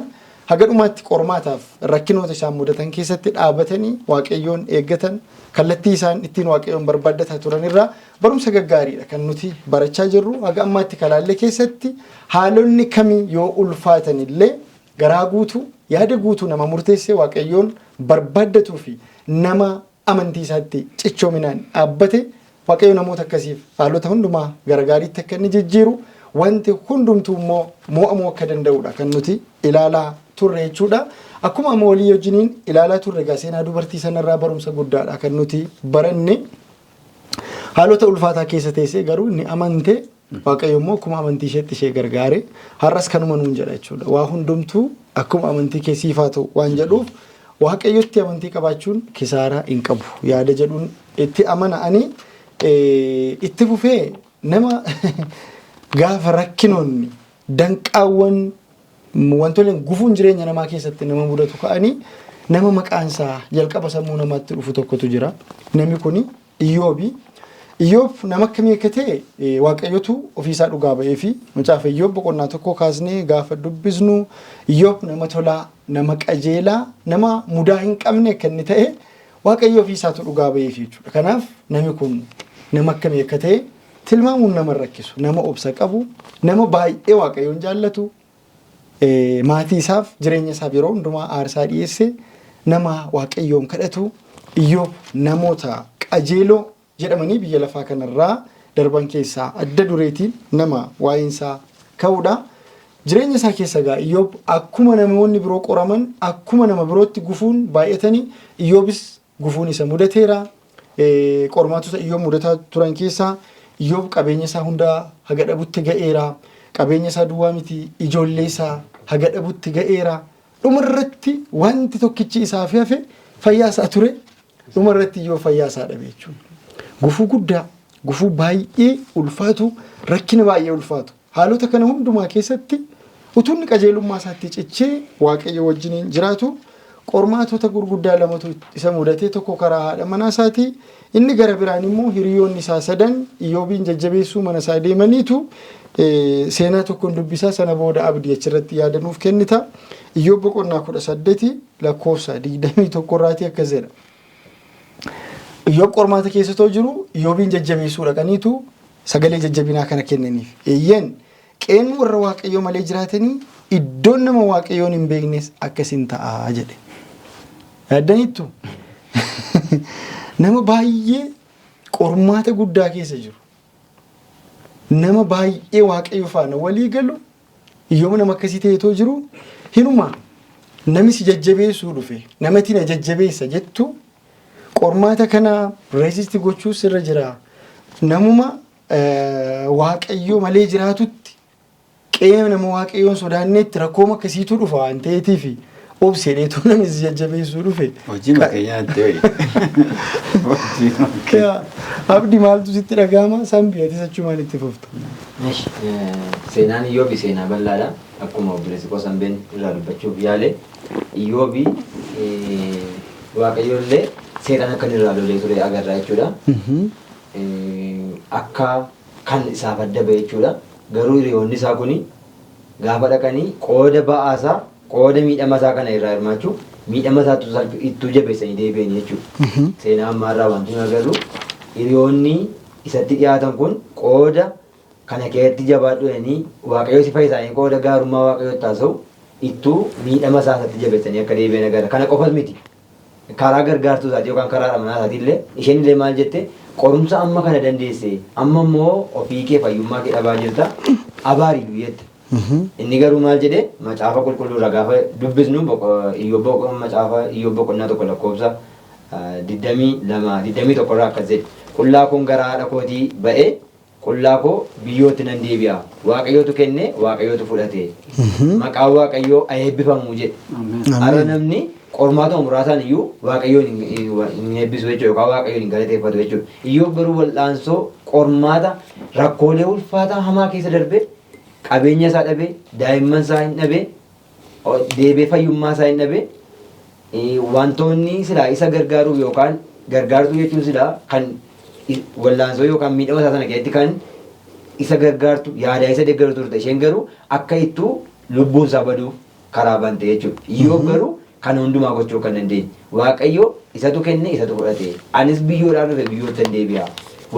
Speaker 1: haga dhumaatti qormaataaf rakkinoota isaan mudatan keessatti dhaabatanii Waaqayyoon eeggatan kallattii isaan ittiin Waaqayyoon barbaaddataa turan irraa barumsa gaggaariidha kan nuti barachaa jirru. Haga ammaatti kalaallee keessatti haalonni kamii yoo ulfaatan illee garaa guutuu yaada guutuu nama murteessee Waaqayyoon barbaaddatuu fi nama amantii isaatti cichoominaan dhaabbate Waaqayyo namoota akkasiif haalota hundumaa gara gaariitti akka inni jijjiiru wanti hundumtuu immoo mo'amuu akka danda'udha kan nuti ilaalaa turre jechuudha. Akkuma amma walii wajjiniin ilaalaa turre egaa seenaa dubartii sanarraa barumsa guddaadha kan nuti baranne. Haalota ulfaataa keessa teessee garuu inni amante Waaqayyo immoo akkuma amantii isheetti ishee gargaare har'as kanuma nuun jedha jechuudha. Waa hundumtuu akkuma amantii kee siif haa ta'u waan jedhuuf Waaqayyotti amantii qabaachuun kisaaraa hin qabu yaada jedhuun itti amana ani itti fufee nama gaafa rakkinoonni danqaawwan wantoleen gufuun jireenya namaa keessatti nama mudatu ka'anii nama maqaan isaa jalqaba sammuu namaatti dhufu tokkotu jira. Namni kuni Iyyoobi. Iyyoob nama akkamii akka ta'e Waaqayyotu ofiisaa dhugaa ba'ee fi macaafa Iyyoob boqonnaa 1 kaasnee gaafa dubbisnu Iyyoob nama tolaa, nama qajeelaa, nama mudaa hin qabne akka inni ta'e Waaqayyo ofiisaatu dhugaa ba'eef jechuudha. Kanaaf namni kun nama akkamii akka ta'e tilmaamuun nama hin rakkisu. Nama obsa qabu, nama baay'ee Waaqayyoon jaallatu, maatii isaaf jireenya isaaf yeroo hundumaa aarsaa dhiyeesse nama Waaqayyoon kadhatu Iyyoob namoota qajeeloo jedhamanii biyya lafaa kanarraa darban keessaa adda dureetiin nama waa'een isaa ka'uudha. Jireenya isaa keessa egaa Iyyoob akkuma namoonni biroo qoraman akkuma nama birootti gufuun baay'atanii Iyyoobis gufuun isa mudateera. Qormaatota Iyyoob mudataa turan keessaa Iyyoob qabeenya isaa hundaa haga dhabutti ga'eera. Qabeenya isaa duwwaa miti, ijoollee isaa haga dhabutti ga'eera. Dhumarratti wanti tokkichi isaaf hafe fayyaa isaa ture. Dhumarratti Iyyoob fayyaa isaa dhabe jechuudha. Gufuu guddaa, gufuu baay'ee ulfaatu, rakkina baay'ee ulfaatu. Haalota kana hundumaa keessatti utuu inni qajeelummaa isaatti cichee Waaqayyo wajjiniin jiraatu, qormaatota gurguddaa lamatu isa mudate. Tokko karaa haadha manaa isaatii, inni gara biraan immoo hiriyoonni isaa sadan Iyyoobiin jajjabeessuu mana isaa deemaniitu. Seenaa tokkoon dubbisaa, sana booda Abdii achirratti yaadanuuf kennita. Iyyoob boqonnaa 18 lakkoofsa 21 irraatii akkas jedha. Iyyoob qormaata keessa too jiru Iyyoobiin jajjabeessuu dhaqaniitu sagalee jajjabinaa kana kennaniif. Eeyyeen, qeen warra Waaqayyoo malee jiraatanii, iddoon nama Waaqayyoon hin beeknes akkasin ta'a jedhe. Yaaddaniittu? Nama baay'ee qormaata guddaa keessa jiru. Nama baay'ee Waaqayyo faana walii galu, Iyyoob nama akkasii ta'eetoo jiru, hinuma namni si jajjabeessuu dhufe, namatti na jajjabeessa jettu, qormaata kana resist gochuu sirra jira. Namuma Waaqayyo malee jiraatutti, qe'ee nama Waaqayyoon sodaanneetti rakkooma akkasiitu dhufa waan ta'eetiif obseedheetu namni si jajjabeessuu dhufe.
Speaker 2: Hojii makeenyaatti wayi. Hojii makee.
Speaker 1: Abdi, maaltu sitti dhaga'ama? Sambi, atis achumaan itti fufta.
Speaker 3: Seenaan Iyyoobi seenaa bal'aadha. Akkuma obboleessi koo Sambeen irraa dubbachuuf yaale, Iyyoobi Waaqayyo illee seexan akka inni irraa lolee ture agarra jechuudha. Akka kan isaaf adda ba'e jechuudha. Garuu hiriyoonni isaa kuni gaafa dhaqanii qooda ba'aasaa, qooda miidhama isaa kana irraa hirmaachuu, miidhama isaa ittuu jabeessanii deebi'anii jechuudha. Seenaa ammaarraa wanti nu agarru, hiriyoonni isatti dhiyaatan kun qooda kana keessatti jabaadhu jedhanii Waaqayyo si fayyisaanii qooda gaarummaa Waaqayyootti haasa'u, ittuu miidhama isaa isatti jabeessanii akka deebi'an agarra. Kana qofas miti. Karaa gargaartuu isaatii yookaan karaa amanaa isaatii illee, isheen illee maal jette? Qorumsa amma kana dandeesse, amma immoo ofii kee fayyummaa kee dhabaa jirta, abaarii du'i jette. Inni garuu maal jedhe? Macaafa qulqulluu irraa gaafa dubbisnu, Iyyoob macaafa Iyyoob boqonnaa 1 lakkoofsa 22, 21 irraa akkas jedhe: "Qullaa koon gara haadha kootii ba'ee, qullaa koo biyyootti nan deebi'a. Waaqayyootu kenne, Waaqayyootu fudhate. Maqaan Waaqayyoo haa eebbifamu" jedhe. Har'a namni qormaatuma muraasaan iyyuu Waaqayyoon hin eebbisu jechuudha yookaan Waaqayyoon hin galateeffatu jechuudha. Iyyoob garuu wal'aansoo, qormaata, rakkoolee ulfaataa hamaa keessa darbe, qabeenya isaa dhabe, daa'imman isaa hin dhabe, deebee fayyummaa isaa hin dhabe, wantoonni silaa isa gargaaruuf yookaan gargaartuu jechuun silaa kan wallaansoo yookaan miidhama isaa sana keessatti kan isa gargaartu, yaadaa isa deeggaru turte, isheen garuu akka ittuu lubbuun isaa baduuf karaa bante jechuudha. Iyyoob garuu kana hundumaa gochuu kan dandeenye. Waaqayyo isatu kenne, isatu fudhate. Anis biyyoodhaan dhufe, biyyootti hin deebi'a.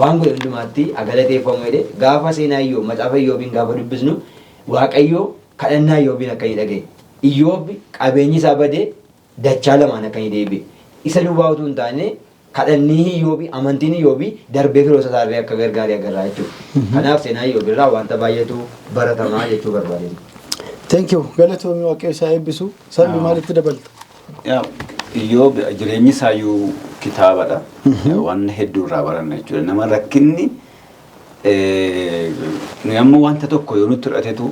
Speaker 3: Waan godhe hundumaatti galateeffamu jedhe. Gaafa seenaa Iyyoob, macaafa Iyyoobiin gaafa dubbisnu, Waaqayyo kadhannaa Iyyoobiin akka inni dhagaye. Iyyoob qabeenyi isaa badee dachaa lamaan akka inni deebi'e. Isa duwwaa utuu hin taane, kadhannii Iyyoobii, amantiin Iyyoobii darbee firoota isaa illee akka gargaare agarra jechuudha. Kanaaf seenaa Iyyoob irraa wanta baay'eetu baratamaa jechuu barbaade.
Speaker 1: Thank you. Galatoomii, Waaqayyo isaa eebbisu. Sabni maalitti dabalta?
Speaker 2: Iyyoob jireenyi isaayyuu kitaabadha. Waan hedduu irraa baranna jechuudha. Nama rakkinni, nuyi amma wanta tokko yoo nutti hir'atetu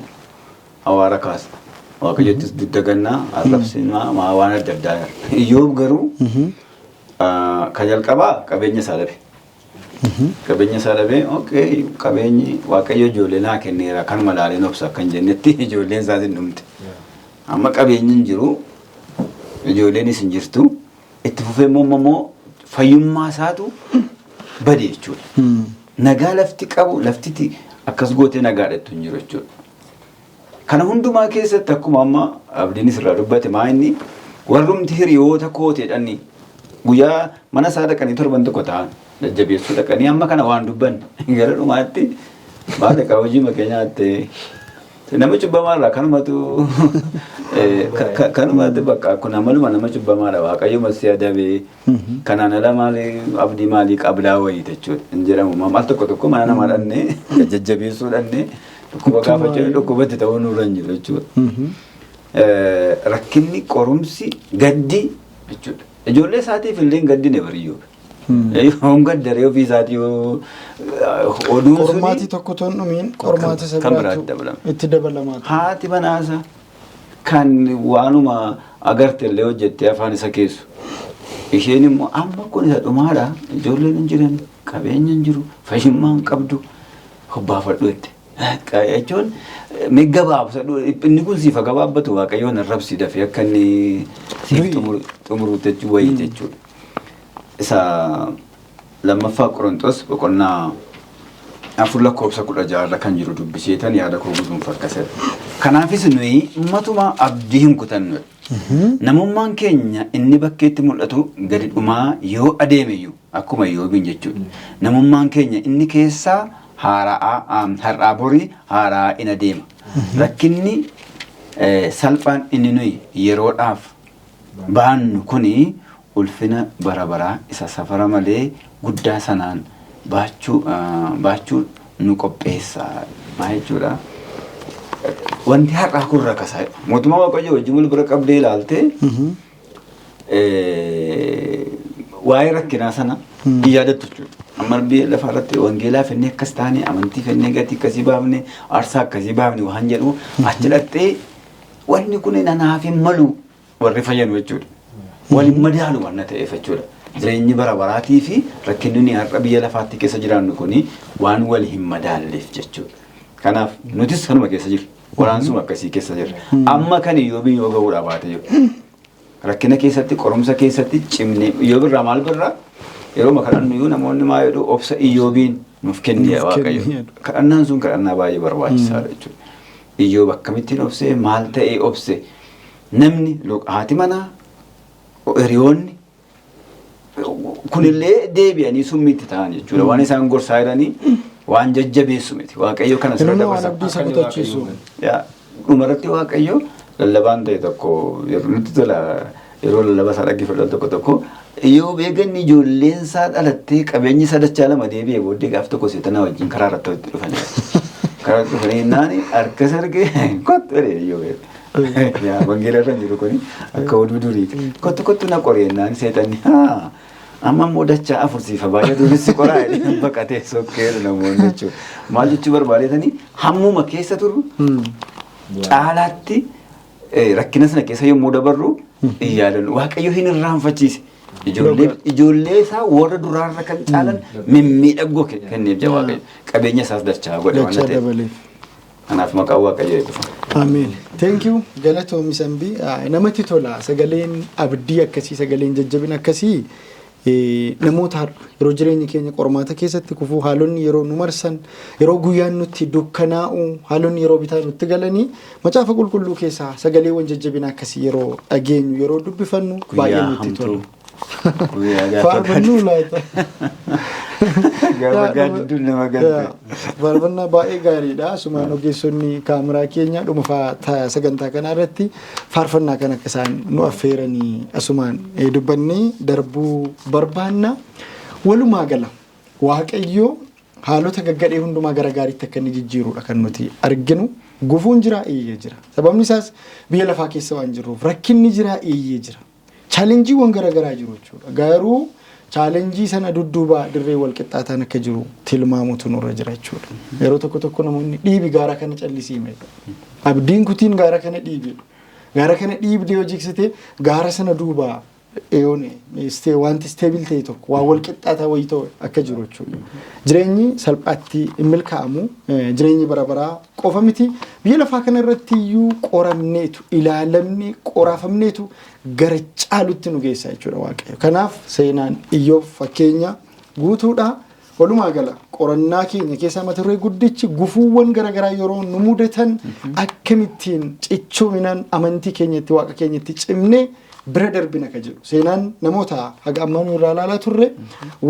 Speaker 2: awaara kaasna. Waaqayyottis dugda gannaa, arrabsinaa, maa waan adda addaa. Iyyoob garuu kan jalqabaa qabeenya isaa dhabe. Qabeenya isaa dhabee, okay, qabeenyi Waaqayyo ijoollee naa kenneera, kanuma laaleen obsa akkan jennetti, ijoolleen isaas hin dhumte. Amma qabeenyi hin jiru, ijoolleenis hin jirtu. Itti fufee immoo fayyummaa isaatu bade jechuudha. Nagaa lafti qabu, laftiti akkas gootee nagaadha hin jiru jechuudha. Kana hundumaa keessatti, akkuma amma Abdiinis irraa dubbate, maa inni warrumti hiriyoota kooteedhani guyyaa mana isaa dhaqanii torban tokko ta'an jajjabeessuu dhaqanii amma kana waan dubbanne, gara dhumaatti maal egaa, hojii makee nyaatte, nama cubbamaarraa kanumatu bakka kun amaluma nama cubbamaadha, Waaqayyo si adabee, kanaan ala maalii, abdii maalii qabdaa wayii jechuudha hin jedhamu. Al tokko tokko mana namaa dhannee jajjabeessuu dhannee dhukkuba gaafachuu dhukkubatti ta'uu nurra hin jiru jechuudha. Rakkinni, qorumsi, gaddi jechuudha. Ijoollee isaatiif illee hin gaddine bariyyoo. Yoon gaddaree ofii isaatii oduun suni
Speaker 1: Qormaatii tokko toon dhumiin qormaata isa
Speaker 2: kan biraatti
Speaker 1: biraatu
Speaker 2: dabalama.
Speaker 1: itti dabalamaa ture.
Speaker 2: Haati manaasa kan waanuma agarte illee hojjettee afaan isa keessu. Isheen immoo amma kun isa dhumaadha. Ijoolleen hin jiran, qabeenya hin jiru, fayyummaa hin qabdu. Hobbaafadhu jette. Jechuun mee gabaabsadhu inni kun siif haa gabaabbatu Waaqayyoon arrabsi dafee akka inni siif xumuruutti jechuu wayii jechuudha. Isa lammaffaa Qorontos boqonnaa 4 lakkoofsa 16 irra kan jiru dubbiseetan yaada koo guduunfa akkasidha. Kanaafis nuyi matuma abdii hin kutannu. Namummaan keenya inni bakkeetti mul'atu gadi dhumaa yoo adeemeyyuu akkuma Iyyoobiin jechuudha. Namummaan keenya inni keessaa haara'aa har'aa borii haaraa in adeema. Rakkinni salphaan inni nuyi yeroodhaaf baannu kuni ulfina bara baraa isa safara malee guddaa sanaan baachuu nu qopheessa. Maal jechuudha? Wanti har'aa kun rakkasaa. Mootummaa Waaqayyoo wajjin wal bira qabdee ilaaltee waa'ee rakkinaa sana hin yaadattu jechuudha. Amma biyya lafaa irratti wangeelaa fennee akkas taane, amantii fennee, gatii akkasii baafne, aarsaa akkasii baafne waan jedhu achi dhaqxee wanni kun nanaaf hin malu warri fayyanu jechuudha. Waliin madaalu waan ta'eef jechuudha. Jireenyi bara baraatii fi rakkinni nuyi har'a biyya lafaatti keessa jiraannu kuni waan wal hin madaalleef jechuudha. Kanaaf nutis kanuma keessa jirra. Waraansuma akkasii keessa jirra. Amma kan Iyyoobiin yoo ga'uudhaa baate jiru. Rakkina keessatti, qorumsa keessatti cimnee Iyyoob irraa maal barraa? Yeroo kadhannu iyyuu namoonni maa jedhu? Obsa Iyyoobiin nuuf kenni
Speaker 1: Nuuf
Speaker 2: Waaqayyo.
Speaker 1: kenni jedhu.
Speaker 2: Kadhannaan sun kadhannaa baay'ee barbaachisaadha jechuudha. Iyyoob akkamittiin obsee, maal ta'ee obse? Namni haati manaa, hiriyoonni kunillee deebi'anii summiitti ta'an jechuudha. Waan isaan gorsaa jiranii waan jajjabeessu miti. Waaqayyo kana sirra
Speaker 1: Inni waan
Speaker 2: dabarsa.
Speaker 1: abdii isa kutachiisu.
Speaker 2: Yaa, dhumarratti Waaqayyo lallabaan ta'e tokko yeroo nutti tola, yeroo lallaba isaa dhaggeeffatan tokko tokko yoo beekanni ijoolleen isaa dhalattee qabeenyi isaa dachaa lama deebi'ee booddee gaaf tokko seetanaa wajjin karaa irratti walitti dhufanii. Karaa irratti dhufanii naan harka sargee kottu jedhee yoo beeku. Yaa, wangeela irra hin jiru kuni akka oduu duriiti. Kottu kottu na qoree naan seetanni haa amma immoo dachaa afur siifa baay'atuunis si qoraa jedhee baqatee sokkee namoonni jechuudha. Maal jechuu barbaadetanii, hammuma keessa turru caalaatti rakkina sana keessa yommuu dabarru hin yaadannu. Waaqayyo hin irraanfachiise. Ijoollee isaa warra duraarra kan caalan mimmiidhagoo kenneef jira Waaqayyo. Qabeenya isaas dachaa godhe waan
Speaker 1: Dachaa
Speaker 2: ta'eef.
Speaker 1: dabaleef.
Speaker 2: Kanaaf maqaan Waaqayyo eebbifama.
Speaker 1: Ameen. Thank you. Galatoomi Sambii. Namatti tola. Sagaleen abdii akkasii, sagaleen jajjabina akkasii namoota har'a yeroo jireenyi keenya qormaata keessatti kufuu, haalonni yeroo nu marsan, yeroo guyyaan nutti dukkanaa'u, haalonni yeroo bitaa nutti galanii, macaafa qulqulluu keessaa sagaleewwan jajjabina akkasii yeroo dhageenyu, yeroo dubbifannu baay'ee
Speaker 2: Guyyaa
Speaker 1: nutti tola.
Speaker 2: hamtuu. Guyyaa gaafa
Speaker 1: Faarfannuu laata?
Speaker 2: Gaafa gaaddidduun nama galte.
Speaker 1: Faarfannaa baay'ee gaariidha. Asumaan ogeessonni kaameraa keenya dhuma sagantaa kanaa irratti faarfannaa kan akka isaan nu affeeranii asumaan dubbannee darbuu barbaanna. Walumaa gala Waaqayyo haalota gaggadhee hundumaa gara gaariitti akka inni jijjiirudha kan nuti arginu. Gufuun jira, eeyyee jira. Sababni isaas biyya lafaa keessa waan jirruuf rakkinni jira, eeyyee jira. Challengeiiwwan garaagaraa jiru jechuudha. Garuu challenge sana dudduuba dirree wal qixxaataan akka jiru tilmaamutu nurra jira jechuudha. Yeroo tokko tokko namoonni dhiibi gaara kana callisii meeqa. Abdiin kutiin gaara kana dhiibi. Gaara kana dhiibdee yoo jigsite gaara sana duuba yoone wanti stable ta'e tokko, waan wal qixxaataa wayii ta'e akka jiru jechuudha. Jireenyi salphaatti hin milkaa'amu. Jireenyi bara baraa qofa miti. Biyya lafaa kana irratti iyyuu qoramneetu, ilaalamne, qoraafamneetu gara caalutti nu geessa jechuudha Waaqayyo. Kanaaf seenaan Iyyoob fakkeenya guutuudha. Walumaa gala qorannaa keenya keessaa mata duree guddichi gufuuwwan garaagaraa yeroo nu mudatan akkamittiin cichoominaan amantii keenyatti, waaqa keenyatti cimnee bira darbina ka jedhu. Seenaan namoota haga ammaa nu irraa ilaalaa turre,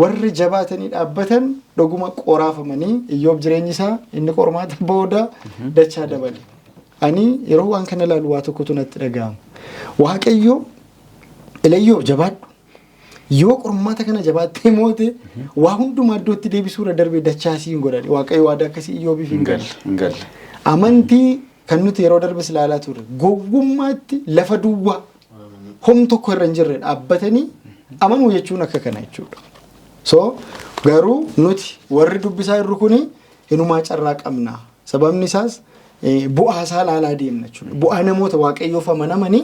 Speaker 1: warri jabaatanii dhaabbatan dhuguma qoraafamanii, Iyyoob jireenyi isaa inni qormaata booda dachaa dabale. Ani yeroo waan kana ilaalu waa tokkotu natti dhaga'ama. Waaqayyo ila Iyyoob jabaadhu. Yoo qormaata kana jabaattee moote waa hundumaa iddootti deebisuu irra darbee dachaa siin godhadhe. Waaqayyo waadaa akkasii Iyyoobiif hin
Speaker 2: Hin
Speaker 1: galle.
Speaker 2: galle. Hin galle.
Speaker 1: Amantii kan nuti yeroo darbes ilaalaa turre, gowwummaatti lafa duwwaa hom tokko irra hin jirre dhaabbatanii amanuu jechuun akka kana jechuudha. So garuu nuti warri dubbisaa jirru kuni hinumaa carraa qabna. Sababni isaas bu'aa isaa ilaalaa deemna jechuudha. Bu'aa namoota waaqayyoof amanamanii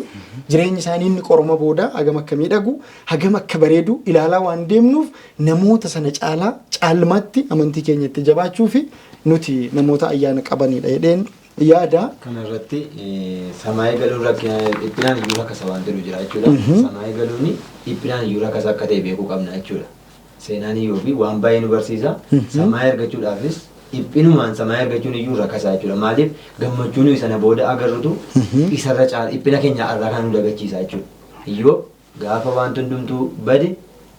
Speaker 1: jireenyi isaanii inni qoroma booda hagam akka miidhagu, hagam akka bareedu ilaalaa waan deemnuuf namoota sana caalaa caalmaatti amantii keenyatti jabaachuu fi nuti namoota ayyaana qabanidha jedheen yaada.
Speaker 3: Kanarratti samaayii galuun rakkina dhiphinaan iyyuu rakkasa waan jedhu jira jechuudha. Samaayii galuun dhiphinaan iyyuu rakkasa akka ta'e beekuu qabna jechuudha. Seenaan iyyuu waan baay'ee nu barsiisa. Samaayii argachuudhaafis dhiphinumaan samaayii argachuun iyyuu rakkasaa jechuudha. Maaliif gammachuu nuyi sana booda agarrutu isarra caala dhiphina keenya irraa kan nu dagachiisa jechuudha. Iyyoo gaafa wanti hundumtuu bade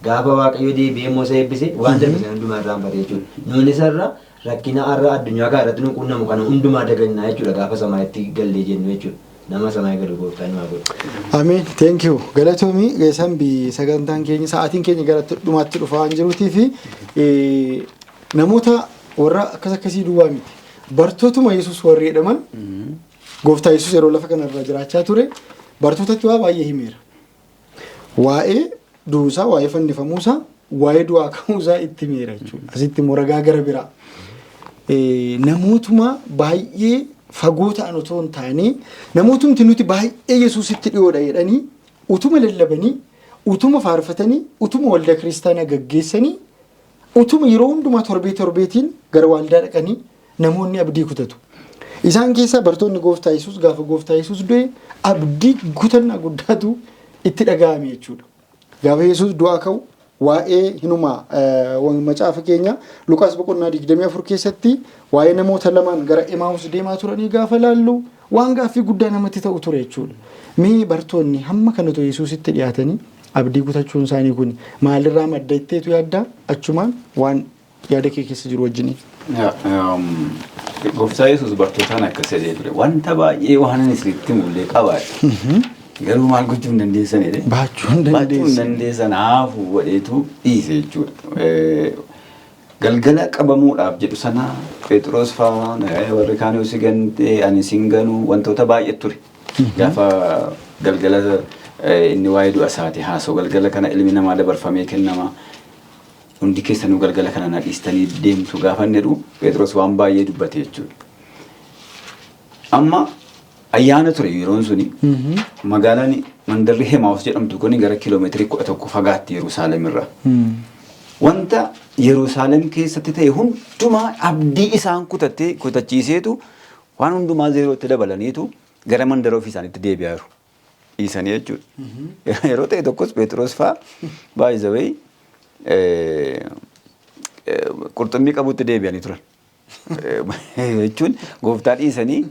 Speaker 3: gaafa waaqayyo deebi'ee immoo isa eebbise waan darbe sana hundumaa irraanfate jechuudha. Nuuni isarra rakkina har'a addunyaa kana irratti nu quunnamu kana hundumaa dagannaa jechuudha gaafa samaayitti gallee jennu jechuudha. Nama samaayii galu gooftaan nu haa godhu.
Speaker 1: Ameen. Thank you. Galatoomii sanbi sagantaan keenya sa'aatiin keenya gara dhumaatti dhufaa waan jiruutii fi namoota warra akkas akkasii duwwaa miti. Bartootuma Yesuus warri jedhaman gooftaa Yesuus yeroo lafa kanarra jiraachaa ture bartootatti waa baay'ee himeera. Waa'ee du'uusaa, waa'ee fannifamuusaa, waa'ee du'aa ka'uusaa itti himeera jechuudha. Asitti immoo ragaa gara biraa. Namootuma baay'ee fagoo ta'an otoo hin taane namootumti nuti baay'ee Yesuusitti dhiyoodha jedhanii utuma lallabanii, utuma faarfatanii, utuma waldaa kiristaanaa gaggeessanii, utuma yeroo hundumaa torbee torbeetiin gara waldaa dhaqanii namoonni abdii kutatu. Isaan keessaa bartoonni gooftaa Yesuus gaafa gooftaa Yesuus du'e abdii kutannaa guddaatu itti dhaga'ame jechuudha. Gaafa Yesuus du'aa ka'u waa'ee hinumaa macaafa keenya Luqaas boqonnaa 24 keessatti waa'ee namoota lamaan gara Emaa'us deemaa turanii gaafa laallu waan gaaffii guddaa namatti ta'u ture jechuudha. Mee bartoonni hamma kanatu Yesuusitti dhiyaatanii abdii kutachuun isaanii kun maalirraa madda itteetu yaaddaa achumaan waan yaada kee keessa jiru wajjiniin.
Speaker 2: Gooftaa Yesuus bartootaan akkas jedhee ture. Wanta baay'ee waan inni isinitti mul'ee qabaadha. Garuu maal gochuu hin dandeessan jedhee.
Speaker 1: Baachuu hin
Speaker 2: Baachuu hin
Speaker 1: dandeessan.
Speaker 2: dandeessan haafuu godheetu dhiise jechuudha. Galgala qabamuudhaaf jedhu sana Phexros fa'aa warri kaan yoo si gante ani sin ganu wantoota baay'ee ture. Gaafa galgala inni waa'ee du'a isaati haasa'u galgala kana ilmi namaa dabarfamee kennama. Hundi keessanuu galgala kana na dhiistanii deemtu gaafa inni jedhu Phexros waan baay'ee dubbate jechuudha. Amma ayyaana ture yeroon suni magaalaan mandarri Hemaa'us jedhamtu kun gara kiiloomeetirii 11 fagaatti Yerusaalem irraa. Wanta Yerusaalem keessatti ta'e hundumaa abdii isaan kutattee kutachiiseetu waan hundumaa zeerootti dabalaniitu gara mandara ofii isaaniitti deebi'aa jiru. Dhiisanii jechuudha. Yeroo ta'e tokkos Phexros fa'aa by the way qurxummii qabutti deebi'anii turan. Jechuun gooftaa dhiisanii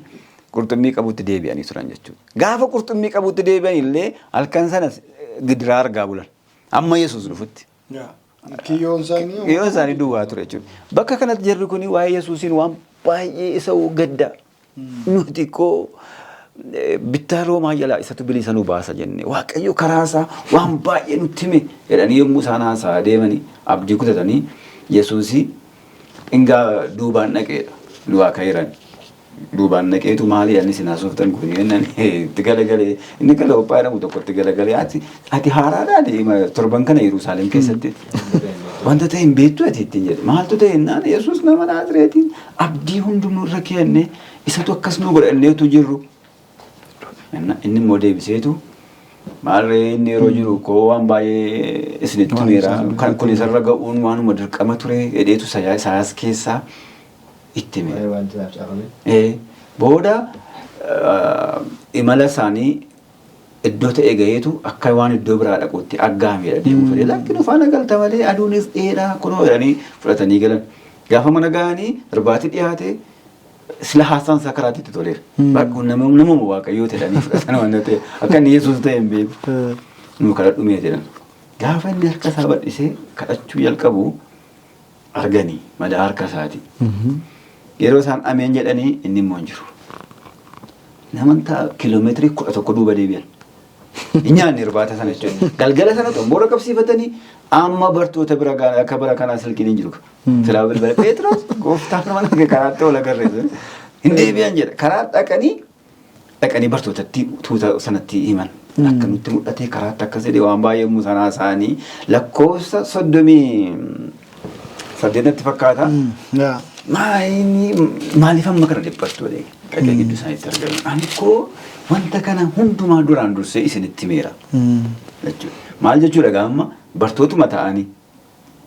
Speaker 2: qurxummii qabutti deebi'anii turan jechuudha. Gaafa qurxummii qabutti deebi'an illee halkan sana gidiraa argaa bulan. Amma Yesuus dhufutti.
Speaker 1: Kiyyoon isaanii
Speaker 2: Kiyyoon isaanii duwwaa ture jechuudha. Bakka kanatti jarri kun waa'ee Yesuusiin waan baay'ee isa gadda. Nuti koo bittaa Roomaa jalaa isatu bilisa nu baasa jenne Waaqayyo karaa isaa waan baay'ee nutti hime jedhanii yommuu isaan haasa'aa deemanii abdii kutatanii Yesuusii ingaa duubaan dhaqeedha. Du'aa ka'eeran. Duubaan dhaqeetu maali jedhanii isin haasoftan kun jennaan itti galagalee inni Qeleophaa jedhamu tokko itti galagalee ati haaraadhaa torban kana Yerusaalem keessatti wanta ta'e hin beektu ati ittiin jedhe maaltu ta'e jennaan Yesuus nama Naazreetiin abdii hundumuu irra keenne isatu akkas nu godha inneetu jirru. Inni immoo deebiseetu maalree inni yeroo jiru koo waan baay'ee isinitti himeera kan kun isarra ga'uun waanuma dirqama ture jedheetu Isaayyaas keessaa itti hime.
Speaker 3: Waa'ee wanti isaaf caafame.
Speaker 2: Booda imala isaanii iddoo ta'e gaheetu akka waan iddoo biraa dhaquutti aggaameedha deemuu fedhe. Lakki nu faana galta malee aduunis dheeraa kunoo jedhanii fudhatanii galan. Gaafa mana ga'anii irbaati dhiyaate sila haasaan isaa karaatti itti toleera. Bakka namuma waaqayyoo jedhanii fudhatan waan ta'e akka inni Yesuus ta'e hin beeku. Nu kadhadhu mee jedhan. Gaafa inni harka isaa bal'isee kadhachuu jalqabu arganii madaa harka isaati. Yeroo isaan ameen jedhanii inni immoo hin jiru. Namoota kiiloomeetirii 11 duuba deebi'an. Hin nyaanne irbaata sana jechuudha. Galgala sana xomboora qabsiifatanii amma bartoota bira gahan akka bara kanaa silkiin hin jiru. Silaa bilbila Phexros gooftaan mana karaatti ol agarreessa. Hin deebi'an jedha. Karaa dhaqanii Dhaqanii bartootatti tuuta sanatti himan. Akka nutti mul'ate karaatti akkas jedhee waan baay'ee yommuu sanaa isaanii lakkoofsa 38tti fakkaata. Maaliif amma kana dhiphattu jedhee dhaqee gidduu isaaniitti argame. Ani koo wanta kana hundumaa duraan dursee isinitti himeera jechuudha. Maal jechuudha gaa amma bartootuma ta'anii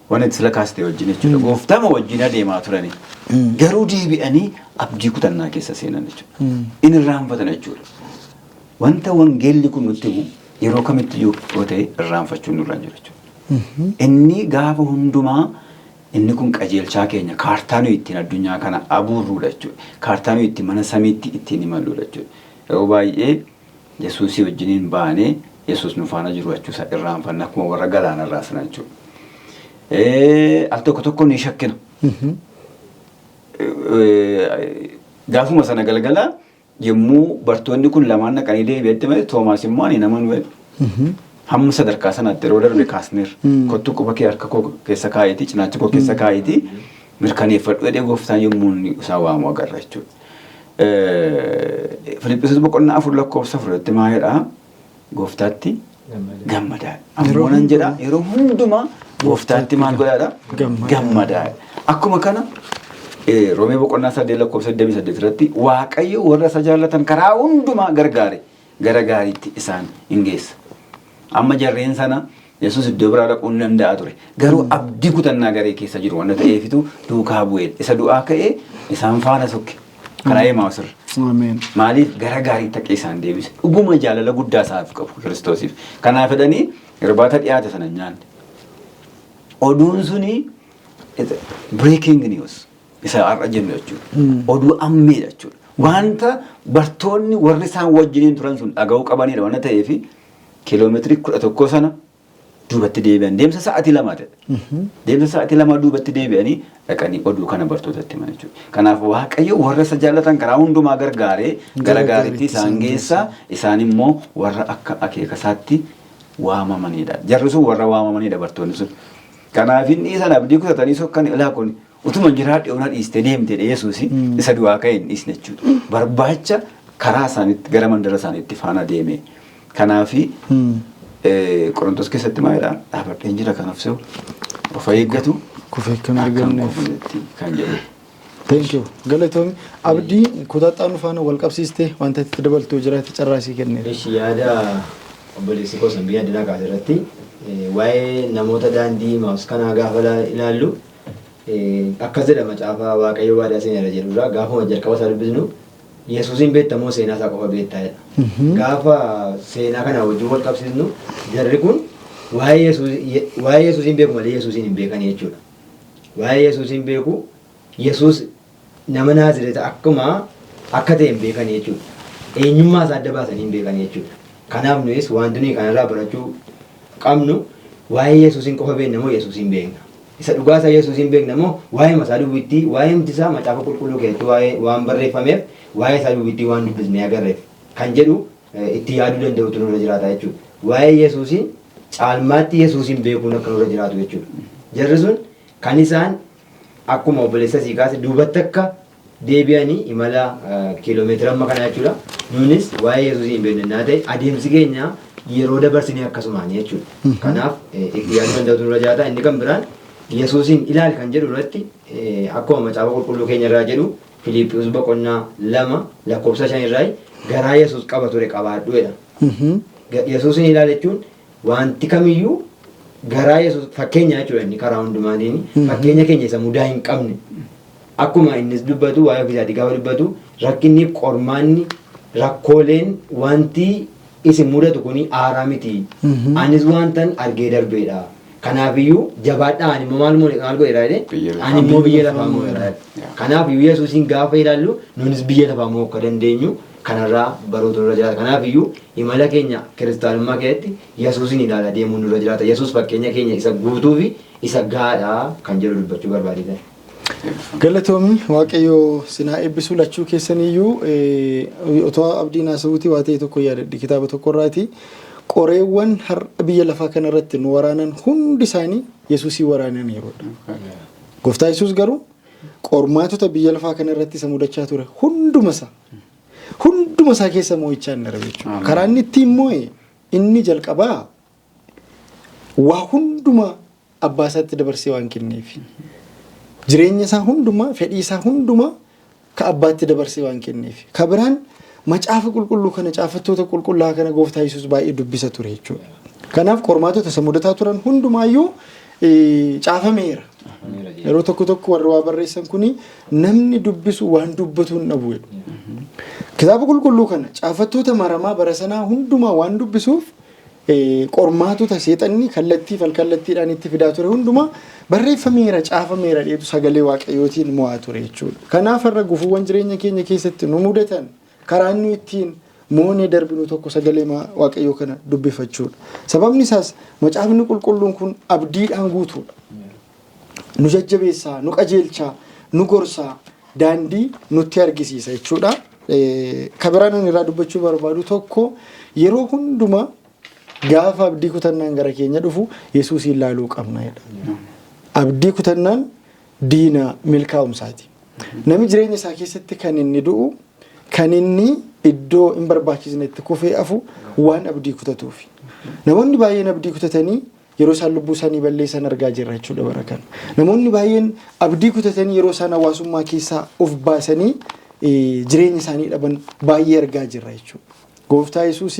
Speaker 2: waan itti sila kaastee wajjin jechuudha. Gooftama wajjin adeemaa turani. Garuu deebi'anii abdii kutannaa keessa seenan jechuudha. Inni irraanfatan jechuudha. Wanta wangeelli kun nutti himu yeroo kamitti yoo ta'e irraanfachuun nurra hin jiru jechuudha. Inni gaafa hundumaa inni kun qajeelchaa keenya kaartaa nuyi ittiin addunyaa kana abuurruudha jechuudha. Kaartaa nuyi ittiin mana samiitti ittiin imalluudha jechuudha. Yeroo baay'ee Yesuusii wajjiniin baanee Yesuus nu faana jiru jechuusaa irraanfanna akkuma warra galaanarraa sana jechuudha. Al tokko tokko ni shakkina. Gaafuma sana galgala yommuu bartoonni kun lamaan dhaqanii deebi'etti malee Toomaas immoo ani nama nu hamma sadarkaa sanaatti yeroo darbe kaasneerra. Kottu quba kee harka koo keessa kaa'iitii cinaacha koo keessa kaa'iitii mirkaneeffadhu jedhee gooftaan yommuu inni isaan waamu agarra jechuudha. Filiphisiis boqonnaa 4 lakkoofsa 4 irratti maal jedhaa? Gooftaatti gammadaa. Ammoo nan jedha yeroo hundumaa gooftaatti maal godhaadha? Gammadaa. Akkuma kana Roomee boqonnaa 8 lakkoofsa 28 irratti Waaqayyo warra isa jaallatan karaa hundumaa gargaare gara gaariitti isaan hin geessa. Amma jarreen sana Yesuus iddoo biraa dhaquu hin danda'a ture. Garuu abdii kutannaa garee keessa jiru wanta ta'eefitu duukaa bu'ee isa du'aa ka'ee isaan faana sokke. Karaa Emaa'us irra.
Speaker 1: Ameen.
Speaker 2: Maaliif gara gaariitti akka isaan deebise? Dhuguma jaalala guddaa isaaf qabu Kiristoosiif. Kanaaf jedhanii irbaata dhiyaate sana hin nyaanne. Oduun suni breaking news isa har'a jennu jechuudha. Oduu ammeedha jechuudha. Wanta bartoonni warri isaan wajjiniin turan sun dhaga'uu qabanidha waan ta'eef kiiloomeetirii 11 sana duubatti deebi'an. Deemsa sa'aatii 2 ta'e. Deemsa sa'aatii 2 duubatti deebi'anii dhaqanii oduu kana bartootatti himan jechuudha. Kanaaf Waaqayyo warra isa jaallatan karaa hundumaa gargaaree gara gaariitti isaan geessa. Isaan immoo warra akka akeeka isaatti waamamanidha. Jarri sun warra waamamanidha bartoonni sun. Kanaaf inni isaan abdii kutatanii sokkan ilaa kun utuma jiraadhe ona dhiiste deemte Yesuus isa du'aa ka'e hin dhiisne jechuudha. Barbaacha karaa isaaniitti gara mandara isaaniitti faana deeme. Kanaafi Qorontos keessatti maal jedhaa? Dhaabadheen jira kan of se'u of eeggatu
Speaker 1: Kufee kan arganneef.
Speaker 2: kan jedhu.
Speaker 1: Thank you. Galatoomi. Abdii kutaa xaanu faana wal qabsiistee wanta itti dabaltu jiraate carraasii kenneera.
Speaker 3: Ishi yaada obboleessi koo san biyya addunyaa kaase irratti waa'ee namoota daandii Emaa'us kanaa gaafa ilaallu akkas jedha macaafa Waaqayyo waadaa seeneera jedhurraa gaafuma jalqaba isaa dubbisnu Yesuusiin beekta moo seenaa isaa qofa beektaa jedha. Gaafa seenaa kana wajjin wal qabsiisnu jarri kun waa'ee Yesuusiin beeku malee Yesuusiin hin beekan jechuudha. Waa'ee Yesuusiin beeku Yesuus nama Naazireet akkuma akka ta'e hin beekan jechuudha. Eenyummaa isaa adda baasanii hin beekan jechuudha. Kanaaf nuyis wanti nuyi kanarraa barachuu qabnu waa'ee Yesuusiin qofa beekna moo Yesuusiin beekna? Isa dhugaa isaa Yesuusiin beekna moo waa'ee isaa duwwittii waa'ee isaa macaafa qulqulluu keessatti waa'ee waan barreeffameef waa'ee isaa duwwittii waan dubbisnee agarreef kan jedhu itti yaaduu danda'utu nurra jiraata jechuudha. Waa'ee Yesuusiin caalmaatti Yesuusiin beekuun akka nurra jiraatu jechuudha. Jarri sun kan isaan akkuma obboleessa sii kaase duubatti akka deebi'anii imala kiiloomeetira amma kanaa jechuudha. Nuunis waa'ee Yesuusii hin beekne naa ta'e adeemsi keenya yeroo dabarsinee akkasumaanii jechuudha. Kanaaf itti yaaduu danda'utu nurra jiraata. Inni kan biraan Yesuusiin ilaali kan jedhu irratti akkuma macaafa qulqulluu keenya irraa jedhu Filiippius boqonnaa 2 lakkoofsa 5 irraa garaa Yesuus qaba ture qabaadhu jedha. Yesuusiin ilaali jechuun wanti kamiyyuu garaa Yesuus fakkeenya jechuudha inni karaa hundumaatiin fakkeenya keenya isa mudaa hin qabne. Akkuma innis dubbatu waa'ee ofiisaatii gaafa dubbatu rakkinni qormaanni rakkooleen wanti isin mudatu kuni aaraa miti. Anis wantan argee darbeedha. Kanaafiyyuu jabaadhaa ani immoo maal maal godheera jedhee ani immoo biyya lafaa moo'eera jedhe. Kanaafiyyuu Yesuusiin gaafa ilaallu nunis biyya lafaa moo'uu akka dandeenyu kanarraa baruutu nurra jiraata. Kanaafiyyuu imala keenya kiristaanummaa keessatti Yesuusiin ilaala deemuun nurra jiraata. Yesuus fakkeenya keenya isa guutuu fi isa gahaadha kan jedhu dubbachuu barbaadeetan.
Speaker 1: Galatoomi Waaqayyo sinaa eebbisuu lachuu keessaniyyuu otoo abdiin haasa'uuti waa ta'e tokko yaadadhe kitaaba tokkorraati. Qoreewwan har'a biyya lafaa kanarratti nu waraanan hundi isaanii Yesuusii waraananiiruudha. Gooftaa Yesuus garuu qormaatota biyya lafaa kanarratti isa mudachaa ture hunduma isaa Hunduma isaa keessa moo'ichaan darbe jechuudha.
Speaker 2: Ameen.
Speaker 1: Karaa inni ittiin moo'e inni jalqabaa waa hundumaa abbaa isaatti dabarsee waan kenneef. Jireenya isaa hundumaa, fedhii isaa hundumaa ka abbaatti dabarsee waan kenneef. Ka biraan macaafa qulqulluu kana caafattoota qulqullaa kana gooftaa Yesuus baay'ee dubbisa ture jechuudha. Kanaaf qormaatota isa mudataa turan hundumaayyuu caafameera. Yeroo tokko tokko warri waa barreessan kuni namni dubbisu waan dubbatu hin dhabu jedhu. Kitaaba qulqulluu kana caafattoota maramaa bara sanaa hundumaa waan dubbisuuf qormaatota seexanni kallattii falkallattiidhaan itti fidaa ture hundumaa barreeffameera caafameera dheetu sagalee waaqayyootiin mo'aa ture jechuudha. Kanaaf har'a gufuuwwan jireenya keenya keessatti nu mudatan karaa nu ittiin moonee darbinu tokko sagalee waaqayyoo kana dubbifachuudha. Sababni isaas macaafni qulqulluun kun abdiidhaan guutuudha. Nu jajjabeessaa, nu qajeelchaa, nu gorsaa, daandii nutti argisiisa jechuudha. Ka biraan ani irraa dubbachuu barbaadu tokko yeroo hundumaa gaafa abdii kutannaan gara keenya dhufu Yesuusiin laaluu qabna jedha. Abdii kutannaan diina milkaa'umsaati. Namni jireenya isaa keessatti kan inni du'u, kan inni iddoo hin barbaachisnetti kufee hafu waan abdii kutatuufi. Namoonni baay'een abdii kutatanii yeroo isaan lubbuu isaanii balleessan argaa jirra jechuudha bara kana. Namoonni baay'een abdii kutatanii yeroo isaan hawaasummaa keessaa of baasanii jireenya isaanii dhaban baay'ee argaa jirra jechuudha. Gooftaa Yesuus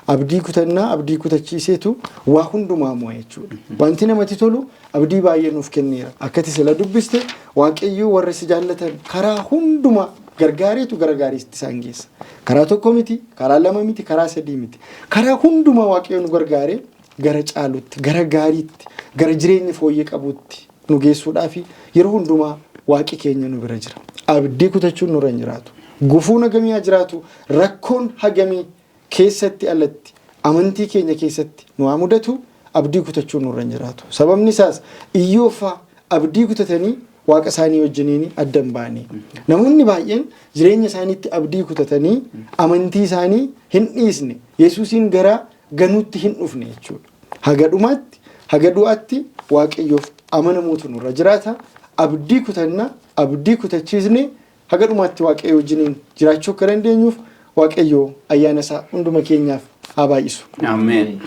Speaker 1: abdii kutannaa abdii kutachiiseetu waa hundumaa mo'a jechuudha. Wanti namatti tolu abdii baay'ee nuuf kenneera. Akkati sila dubbiste Waaqayyo warra si jaallatan karaa hundumaa gargaareetu gara gaariitti isaan geessa. Karaa tokko miti, karaa lama miti, karaa sadii miti. Karaa hundumaa Waaqayyo nu gargaaree gara caalutti, gara gaariitti, gara jireenya fooyyee qabutti nu geessuudhaaf yeroo hundumaa waaqi keenya nu bira jira. Abdii kutachuun nurra hin jiraatu. Gufuun hagamii haa jiraatu, rakkoon hagamii keessatti alatti amantii keenya keessatti nu haa mudatu, abdii kutachuun nurra hin jiraatu. Sababni isaas Iyyooffaa abdii kutatanii waaqa isaanii wajjiniin adda hin baane. Namoonni baay'een jireenya isaaniitti abdii kutatanii amantii isaanii hin dhiisne. Yesuusiin gara ganuutti hin dhufne jechuudha. Haga dhumaatti, haga du'aatti Waaqayyoof amanamuutu nurra jiraata. Abdii kutanna, abdii kutachiisne haga dhumaatti Waaqayyo wajjiniin jiraachuu akka dandeenyuuf Waaqayyo ayyaana isaa hunduma keenyaaf haa baay'isu.
Speaker 2: Ameen.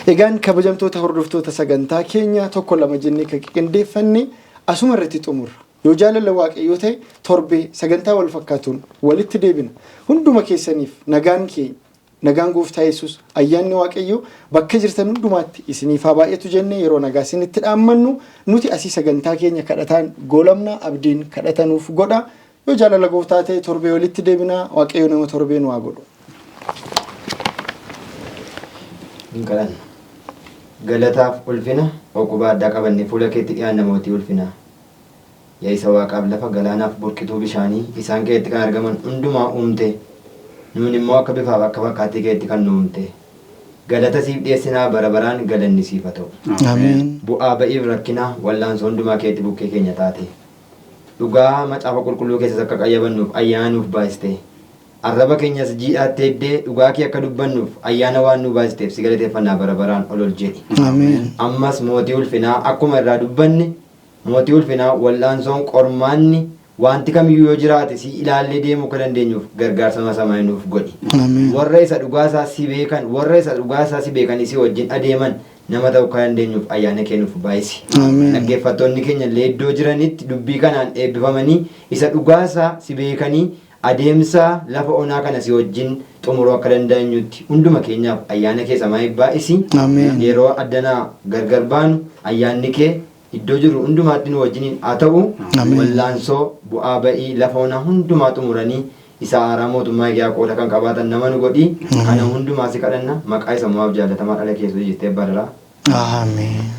Speaker 1: Egaan kabajamtoota hordoftoota sagantaa keenya tokko lama jennee kan qindeeffanne asuma irratti xumurra. Yoo jaalala Waaqayyoo ta'e torbee sagantaa wal fakkaatuun walitti deebina. Hunduma keessaniif nagaan keenya nagaan gooftaa Yesuus ayyaanni Waaqayyoo bakka jirtan hundumaatti isiniif haa baay'atu jennee yeroo nagaa isinitti dhaammannu nuti asii sagantaa keenya kadhataan goolamna abdiin kadhatanuuf godha. Yoo jaalala gooftaa ta'e torbee walitti deebina Waaqayyo nama torbee nu haa godhu.
Speaker 3: Hin kadhanna. Galataaf ulfina oqubaa addaa qabannee fuula keetti dhiyaanna mootii ulfinaa. Yaa isa waaqaaf lafa galaanaaf burqituu bishaanii isaan keetti kan argaman hundumaa uumte nuun immoo akka bifaaf akka fakkaattii keetti kan nu uumte. Galata siif dhiyeessinaa bara baraan galanni siif haa ta'u.
Speaker 1: Ameen.
Speaker 3: Bu'aa ba'iif rakkina wallaansoo hundumaa keetti bukkee keenya taate. Dhugaa macaafa qulqulluu keessas akka qayyabannuuf ayyaana nuuf baay'iste. Arraba keenyas jiidhaatti eegdee dhugaa kee akka dubbannuuf ayyaana waan nu baay'isteef si galateeffannaa bara baraan ol ol jedhi.
Speaker 1: Ameen.
Speaker 3: Ammas mootii ulfinaa akkuma irraa dubbanne mootii ulfinaa wal'aansoon qormaanni wanti kamiyyuu yoo jiraate si ilaallee deemuu akka dandeenyuuf gargaarsa masamaa nuuf godhi.
Speaker 1: Ameen.
Speaker 3: Warra isa dhugaa isaa si beekan warra isa dhugaa isaa si beekanii si wajjin adeeman nama ta'uu akka dandeenyuuf ayyaana kee nuuf baay'isi.
Speaker 1: Ameen.
Speaker 3: Dhaggeeffattoonni keenya illee iddoo jiranitti dubbii kanaan eebbifamanii isa dhugaa isaa si beekanii adeemsa lafa onaa kana si wajjin xumuruu akka dandeenyutti hunduma keenyaaf ayyaana kee samaayii baay'isi.
Speaker 1: Ameen.
Speaker 3: Yeroo addanaa gargar baanu ayyaanni kee iddoo jiru hundumaatti nu wajjiniin haa ta'u.
Speaker 1: Ameen.
Speaker 3: Wallaansoo bu'aa ba'ii lafa onaa hundumaa xumuranii isa haaraa mootummaa egaa qooda kan qabaatan nama nu godhi. Kana hundumaa si kadhanna maqaa isa mo'aaf jaallatamaa dhala keessoo jettee bararaa.
Speaker 1: Ameen.